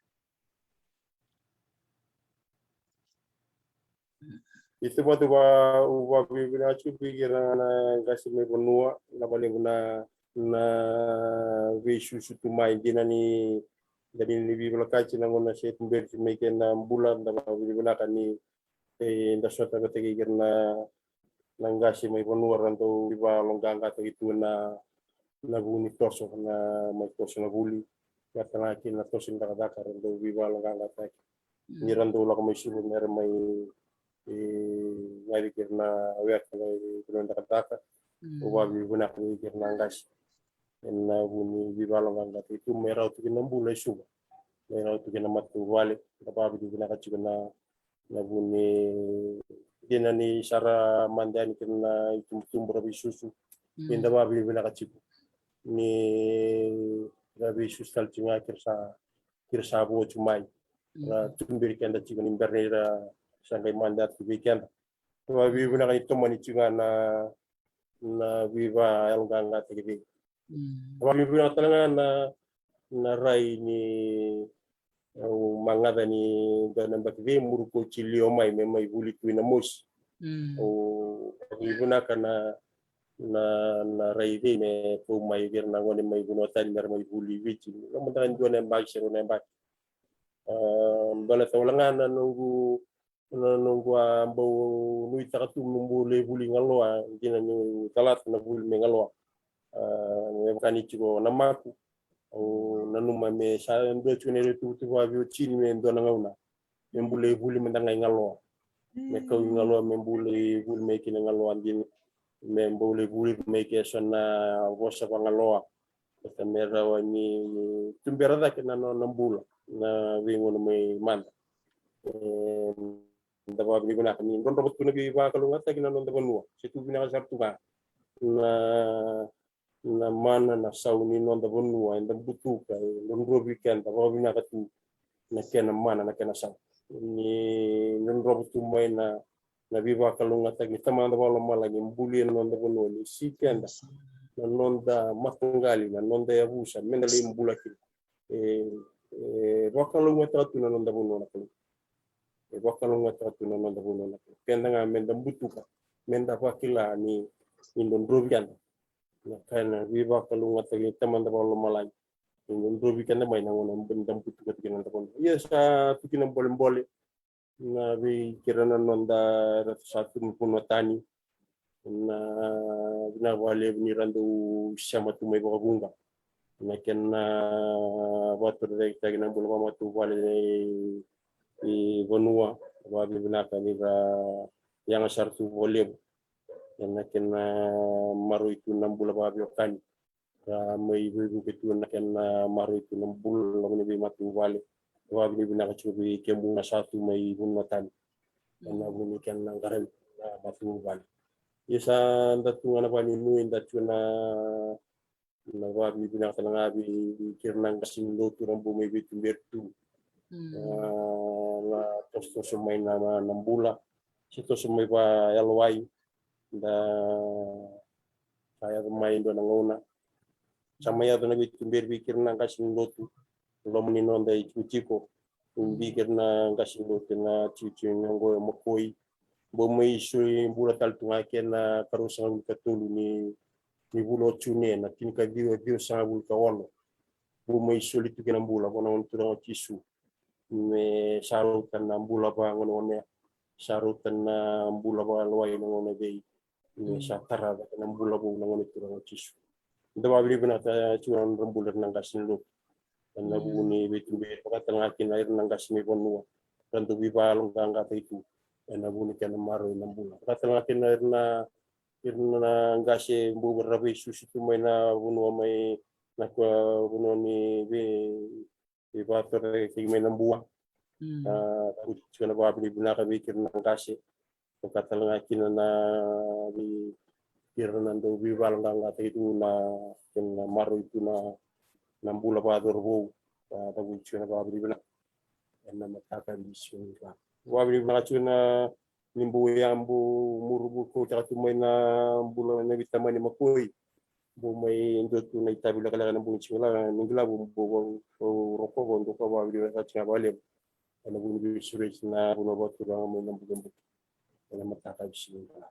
Ito vatu va, u vavinavinaka tiko vei ira na qase mai vanua, na valevu na, na veisusu tu mai, dina ni, dina ni veivolekati na gauna se tuberi tu mai kei na bula, da vavinavinaka ni, e, da sota vata kei ira na, na qase mai vanua ra dau veivaloqaqataki tu na, na vu ni toso, na mai toso na vuli, vata ga kei na toso ni cakacaka ra dau veivaloqaqataki. Ni ra dau lako mai Suva me ra mai, e, yaci kei ira na weka na vanua ni cakacaka. Au vavinavinaka vei ira na qase ena vu ni veivaloqaqataki tu me rawa tu kina na bula e Suva. mai rau tu kei na matavuvale. Da vakavinavinaka tiko na, na vu ni dina ni sa ra mada yani kina na itubutubu ra veisusu. Ni da vakavinavinaka tiko ni ra veisusu tale tiko ga kei ra sa, kei ra sa vo tiko mai. Ra tuberi keda tiko ni bera ni ra sa qai mada tu vei keda. Vakavinavinaka ni tomani tiko ga na, na veivakayaloqaqataki vei. Vakavinavinaka tale ga na, na rai ni au magaca ni dua na yabaki vei muru ko Tilio mai me mai vuli tu i Namosi. Au vakavinavinaka na, na, na rai vei me kau mai vei ira na gone mai vanua tani me ra mai vuli i Viti. Loma daka ni dua na yabaki se rua na yabaki. A, baleta wale ga na noqu na noqu a bau nuitaka tu meu bau lai vuli galoa, dina niu calata na vuli mai galoa. A, me vaka ni tiko na maku, au nanuma me sa dua tiko na ira tuvatuva vei Otini me dua na gauna me bau lai vuli mada ga i galoa. Me kau i galoa me bau lai vuli mai kina galoa, dina me bau lai vuli mai ke so na vosa vagaloa. Baleta me rawa ni tubera cake na nona bula na veigauna mai mada. E, da vakavinavinaka ni drodrova tu na veivakalougatataki na noda vanua. Se tu vinaka sara tu ga na, na mana, na sau ni noda vanua, eda butuka, e drodrovi keda, vakavinavinaka tu na kena mana, na kena sau. Ni drodrova tu mai na, na veivakalougatataki ni Tamada Vakalomalagi, e bulia na noda vanua, lesi keda na noda mataqali, na noda yavusa, meda lai bula kina. E, e vakalougatataka tu na noda vanua na Kalou. E vakalougatataka tu na noda vanua na Kalou. Keda ga meda butuka, meda vakila ni, ni drodrovi keda. Na kena veivakalougatataki ni Tamada Vakalomalagi. Ni drodrovi keda mai na gauna meda butuka tiko na noda vanua. Ia sa tu kina bolebole na vei kei ira na noda era sa tu mai vanua tani. Na vinaka vakalevu ni ra dau sema tu mai vakavuqa. Na kena vakatorocaketaki na bula vakamatavuvale i, i vanua, vakavinavinaka ni ra yaga sara tu vakalevu. Ena kena maroroi tu na bula vakaveiwekani. Ra mai veivuke tu na kena maroroi tu na bula loma ni veimatavuvale. Vakavinavinaka tiko vei kemuni na sa tu mai vanua tani. Ena vuku ni kena qaravi na matavuvale. Ia sa da tu ga na vakanuinui, da tu na, na vakavinavinaka tale ga vei kei ira na qase ni lotu ra bau mai veituberi tu. A, na tosotoso mai na, na, na bula. Se toso mai vakayalowai. Da sa yaco mai dua na gauna. Sa mai yaco na veituberi vei kei ira na qase ni lotu. Loma ni noda itikotiko. Vei kei ira na qase ni lotu na tikotiko ni oqo e Makoi. Bau mai soli bula tale tu ga kei na karua sagavulu ka tolu ni, ni vula o June, na tinikaciwa ciwasagavulu ka ono. Bau mai soli tu kei na bula vua na Gone Turaga o Jisu. Me sa rauta na bula vagonegonea. Sa rauta na bula vakayalowai na gauna cei. Me sa tara cake na bula vou na Gone Turaga o Jisu. Da vakavinavinaka tiko na nodra bula ira na qase ni lotu. Ena vuku ni veituberi, vaka tale ga kina ira na qase mai vanua ra dau veivakayaloqaqataki tu. Ena vuku ni kena maroroi na bula. Vaka tale ga kina ira na, ira na qase bau ra veisusu tu mai na vanua mai na kua vanua ni vei, veivakatorocaketaki mai Nabua. A, da vuci tiko na vakavinavinaka vei kei ira na qase. Vaka tale ga kina na vei ira na dau veivakayaloqaqataki tu na kena maroroi tu na, na bula vakacauravou. A, da vuci tiko na vakavinavinaka ena mataka ni siga nikua. Vakavinavinaka tiko na ni bau yabu muru bau kautaka tu mai na bula na veitamani Makoi. Bau mai dua tu na itavi lekaleka na bogi ni siga nikua, ni qai bau, bau rokova, dua ka vakavinavinaka tiko ga vakalevu. Ena vuku ni veisureti na vanua vakaturaga mai Nabukebuke. Ena mataka ni siga nikua.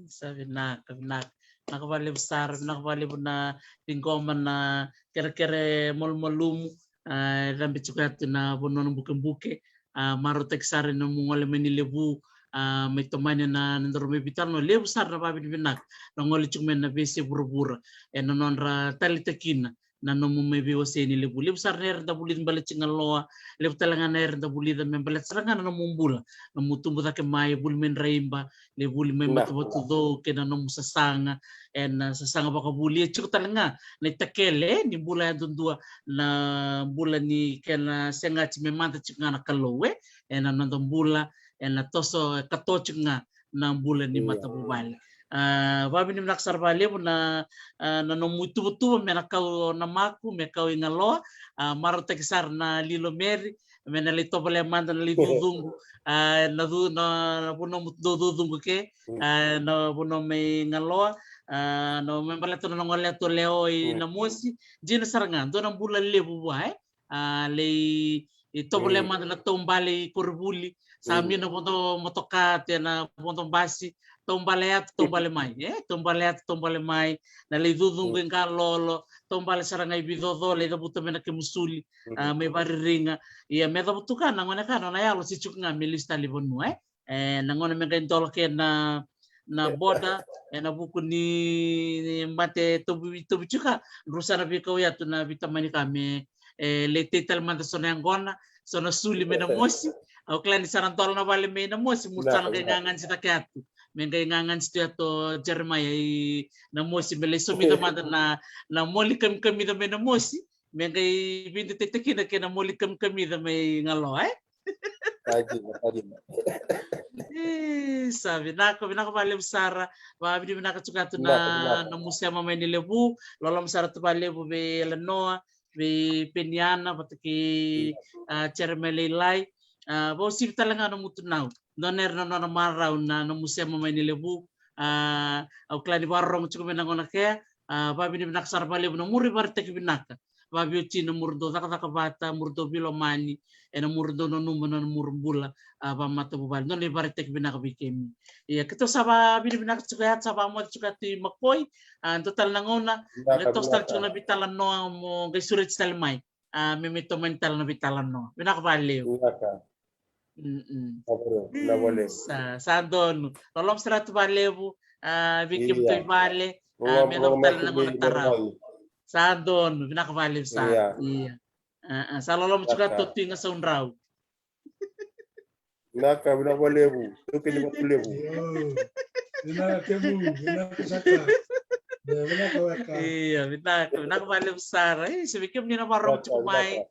Sa vinaka, vinaka. Vinaka vakalevu sara, vinaka vakalevu na ciqoma na kerekere malumalumu. A, e cabe tiko ya tu na vanua Nabukebuke. A, marautaki sara na nomu gole mai ni levu. A, mai tomani na, na nodaru mai veitalanoa, levu sara na vakavinavinaka na gole tiko mai na veiyasai vuravura ena nodra taleitaka kina na nomu mai veiwasei ni levu. Levu sara na era da vulica baleti Galoa, levu tale ga na era da vulica me baleta sara ga na nomu bula, nomu tubu cake mai, vuli mai Draiba, lai vuli mai Matavatucou, kei na nomu sasaga, ena sasaga vakavuli. E tiko tale ga na itakele ni bula yadudua, na bula ni kena segati me mada tiko ga na Kalou, e, ena noda bula, ena toso, e, kato tiko ga na bula ni matavuvale. A, vavinavinaka sara valevu na, a, na nomu ituvatuva me na kau na maku, me kau i Galoa, a, marautaki sara na Lilo Meri, me na lai tovolea mada na lai cucuqu, a, na cu-, na, na vanua mo dou cucuqu ke, a, na vanua mai Galoa, a, na me baleta na gole tu lewa i Namosi, dina sara ga, dua na bula levu vua, e, a, lai, e, tovolea mada na taubale i koronivuli, sa mi na vodo motoka, te na vodo basi, taubale yatu, taubale mai, e, taubale yatu, taubale mai, na lai cucuqu i Galolo, taubale sara ga i Vicoco, lai cavuta mai na kemu suli, a, mai Variriga, ia me cavutuka na gone ka nona yalo se tiko ga me lesu tale i vanua, e. E, na gauna me qai dola ke na, na boda, e, na vuku ni mate tovi, tovi tiko ka, rusa na veikau yatu na vitamani ka me, e, lai tei tale mada so na yaqona, so na suli mai Namosi. Au kila ni sa na dola na vale mai Namosi, mu sa na qai gaganisi cake yatu. Me qai gaganisi tu yatu o Jeremaia i Namosi, me lai somita mada na, na moli kamikamica mai Namosi. Me qai vidu tei takina ke na moli kamikamica mai Galoa, e? Ka dina, ka dina. E, sa vinaka, vinaka valevu sara. Vavinavinaka tiko yatu na, na nomu sema mai ni levu. Loloma sara tu valevu vei Elenoa, vei Peniana, vata kei, a, Jeremaia Lailai. A, vausivi tale ga na mutunau. Dua na era na nona marau na, na nomu sema mai ni levu. A, au kila ni vakarorogo tiko mai na gona kea. A, vavinavinaka sara valevu na muri varetaki vinaka. Vavioti na muri dou cakacaka vata, muri dou vilomani, e na muri dou nanuma na muri bula, a, vamatavuvale. Nona ivaraitaki vinaka vei kemi. Ia, keitou sa vavinavinaka tiko ya, sa vamoce tiko ya tu i Makoi, a, dua tale na gauna, qai toso tale tiko na veitalanoa mo qai sureti tale mai. A, me mai tomani tale na veitalanoa. Vinaka valevu. Mm-mm. Sa, sa donu. Loloma sara tu valevu, a, vei kemudou i vale, a, me loma tale na gauna tarava. Sa donu, vinaka valevu sara. Ia. A, a, sa loloma tiko tu i Gasaudrau. Vinaka, vinaka valevu. Tuke ni vatu levu. Io. Vinaka kemu, vinaka saka. Ia, vinaka weka. Ia, vinaka, vinaka valevu sara. E, se vei kemuni na vakarorogo tiko mai.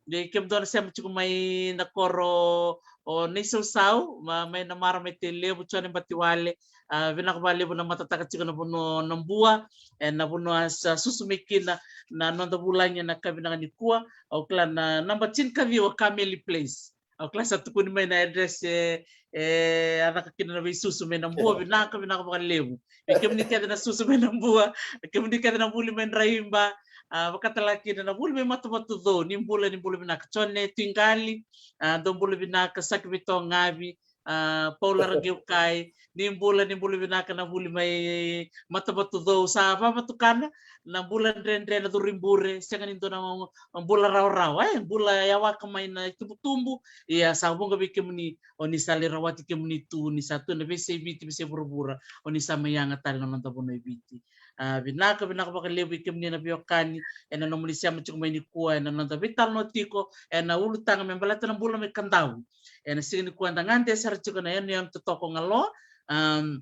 Vei kemudou na sema tiko mai na koro o Naisausau, ma, mai na mara mai Tailevu, Jone Batiwale, a, vinaka valevu na matataka tiko na vanua o Nabua, e na vanua sa susu mai kina na noda vulagi ena ka vinaka nikua, au kila na naba tinikaciwa Kameli Place. Au kila sa tukuni mai na address e, e a caka kina na veisusu mai Nabua, vinaka, vinaka vakalevu. Vei kemuni kece na susu mai Nabua, vei kemuni kece na vuli mai Draiba, a, vakatale kina na vuli mai Matavatucou, ni bula, ni bula vinaka. Jone Tuiqali, a, dou bula vinaka, Saki Veitogavi, a, Paula Raqeukai, ni bula, ni bula vinaka na vuli mai Matavatucou, sa vavatukana, na bula dredre na Curibure, sega ni dua na bula rawarawa, e, bula yawaka mai na itubutubu, ia sa vuqa vei kemuni, o ni sa lai rawati kemuni tu, ni sa tu na veisei Viti, veisei vuravura, o ni sa mai yaga tale na noda vanua i Viti. A, vinaka, vinaka vakalevu vei kemuni na veiwekani, ena nomuni sema tiko mai nikua, ena noda veitalanoa tiko, ena ulutaga me baleta na bula mai Kadavu. Ena siga nikua da gade sara tiko na yanuyanu totoka o Galoa, am,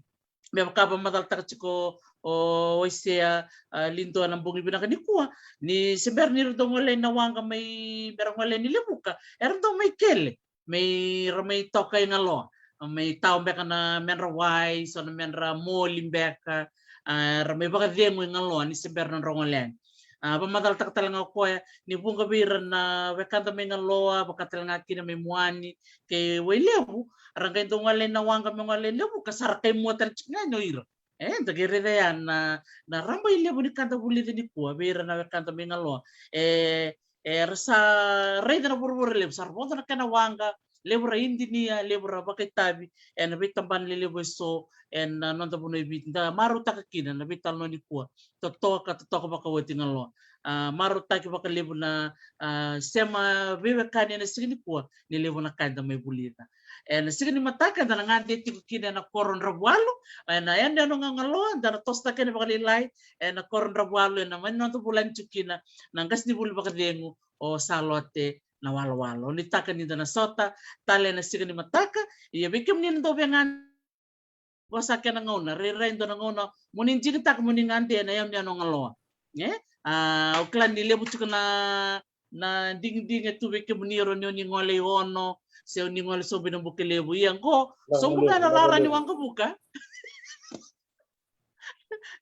me vaka vakamacalataka tiko o Waisea, a, Lidua na bogi vinaka nikua, ni se bera ni ra dau gole na waqa mai, bera gole ni Levuka, era dau mai kele, mai, ra mai toka i Galoa, mai tao beka na medra wai, so na medra moli beka, a, ra mai vakacegu i Galoa, ni se bera na nodra gole yani. A, vakamacalataka tale ga o koya, ni vuqa vei ira na wekada mai Galoa, vaka tale ga kina mai Muani, kei Wailevu, ra qai dau gole na waqa me gole i Levuka, sa ra kai mua tale tiko ga yani o ira. E, da qai raica ya na, na raba i levu ni ka da vulica nikua, vei ira na wekada mai Galoa. E, era sa raica na vuravura levu, sa ra vodo na kena waqa, Levu ra idinia, levu ra vakaitavi ena veitabana lelevu eso ena noda vanua e Viti. Da marautaka kina na veitalanoa nikua. Totoka, totoka vakaoti Galoa. A, marautaki vakalevu na, a, sema veiwekani ena siga nikua, ni levu na ka eda mai vulica. Ena siga ni mataka eda na gade tiko kina ena koro Dravualu, ena yanuyanu ga o Galoa, eda na tosotaka kina vakalailai, ena koro Dravualu, ena mai noda vulagi tiko kina na qasenivuli vakacegu o Salote Nawalowalo. Nuitaka ni da na sota tale ena siga ni mataka. Ia vei kemuni na dau via gade, qo sa kena gauna, rairai dua na gauna mo ni digitaka mo ni gade ena yanuyanu o Galoa. E? A, au kila ni levu tiko na, na digidigi e tu vei kemuni, rawa ni o ni gole i Ono, se o ni gole sobu ina Bukelevu. Ia qo, sobu ga ena rara ni waqavuka.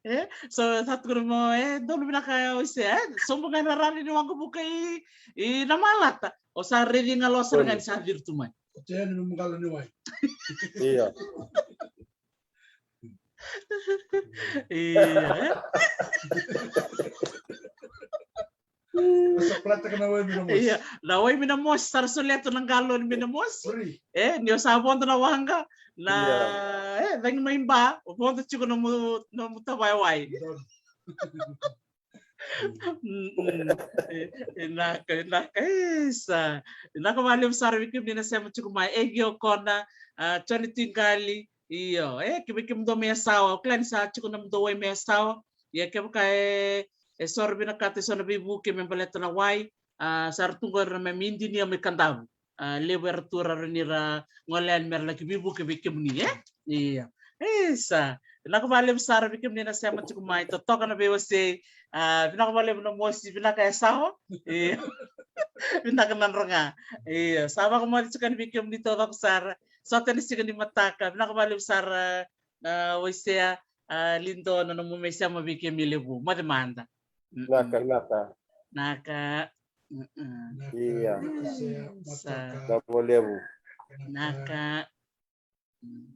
E, so sa tukuna mo, e, donu vinaka o Waisea, e, sobu ga ena rara ni waqavuka i, i Namalata. O sa raici Galoa sara ga ni sa ciri tu mai. O te yani me qalo ni wai. Ia. Ia, e. Sa plata ka na wai Mina Mosi. Ia, na wai Mina Mosi, sa ra solia tu na galoni Mina Mosi. Free. E, ni o sa vodo na waqa, na, ia, e, cagi mai Ba, o vodo tiko nomu, nomu tavaya wai. Donu. Mm, mm. E, e, naka, e, naka, e, sa. E, naka vakalevu sara vei kemuni na sema tiko mai, e, Egi Okona, a, Joni Tiqali, io, e, ke vei kemudou mai Yasawa, au kila ni sa tiko nomudou wai mai Yasawa. Ia kevaka e, e so ra vinakata e so na veivuke me baleta na wai, a, sa ra tu qori na neimami idinia mai Kadavu. A, levu era tu, ra rawa ni ra gole yani me ra laki veivuke vei kemuni, e? Ia. E, sa. Vinaka vakalevu sara vei kemuni na sema tiko mai, totoka na veiwasei. A, vinaka vakalevu na Mosi, vinaka Yasawa. Ia. Vinaka Nadroga. Ia, sa vakamoce tiko yani vei kemuni taucoko sara. Sota ena siga ni mataka. Vinaka vakalevu sara, a, Waisea, a, Lido, na nomu mai sema vei kemuni levu. Moce mada. Mm-mm. Naka, naka. Naka. Mm-mm. Ia. Naka, Waisea, sa. Motoka. Naka vakalevu. Naka. Mm.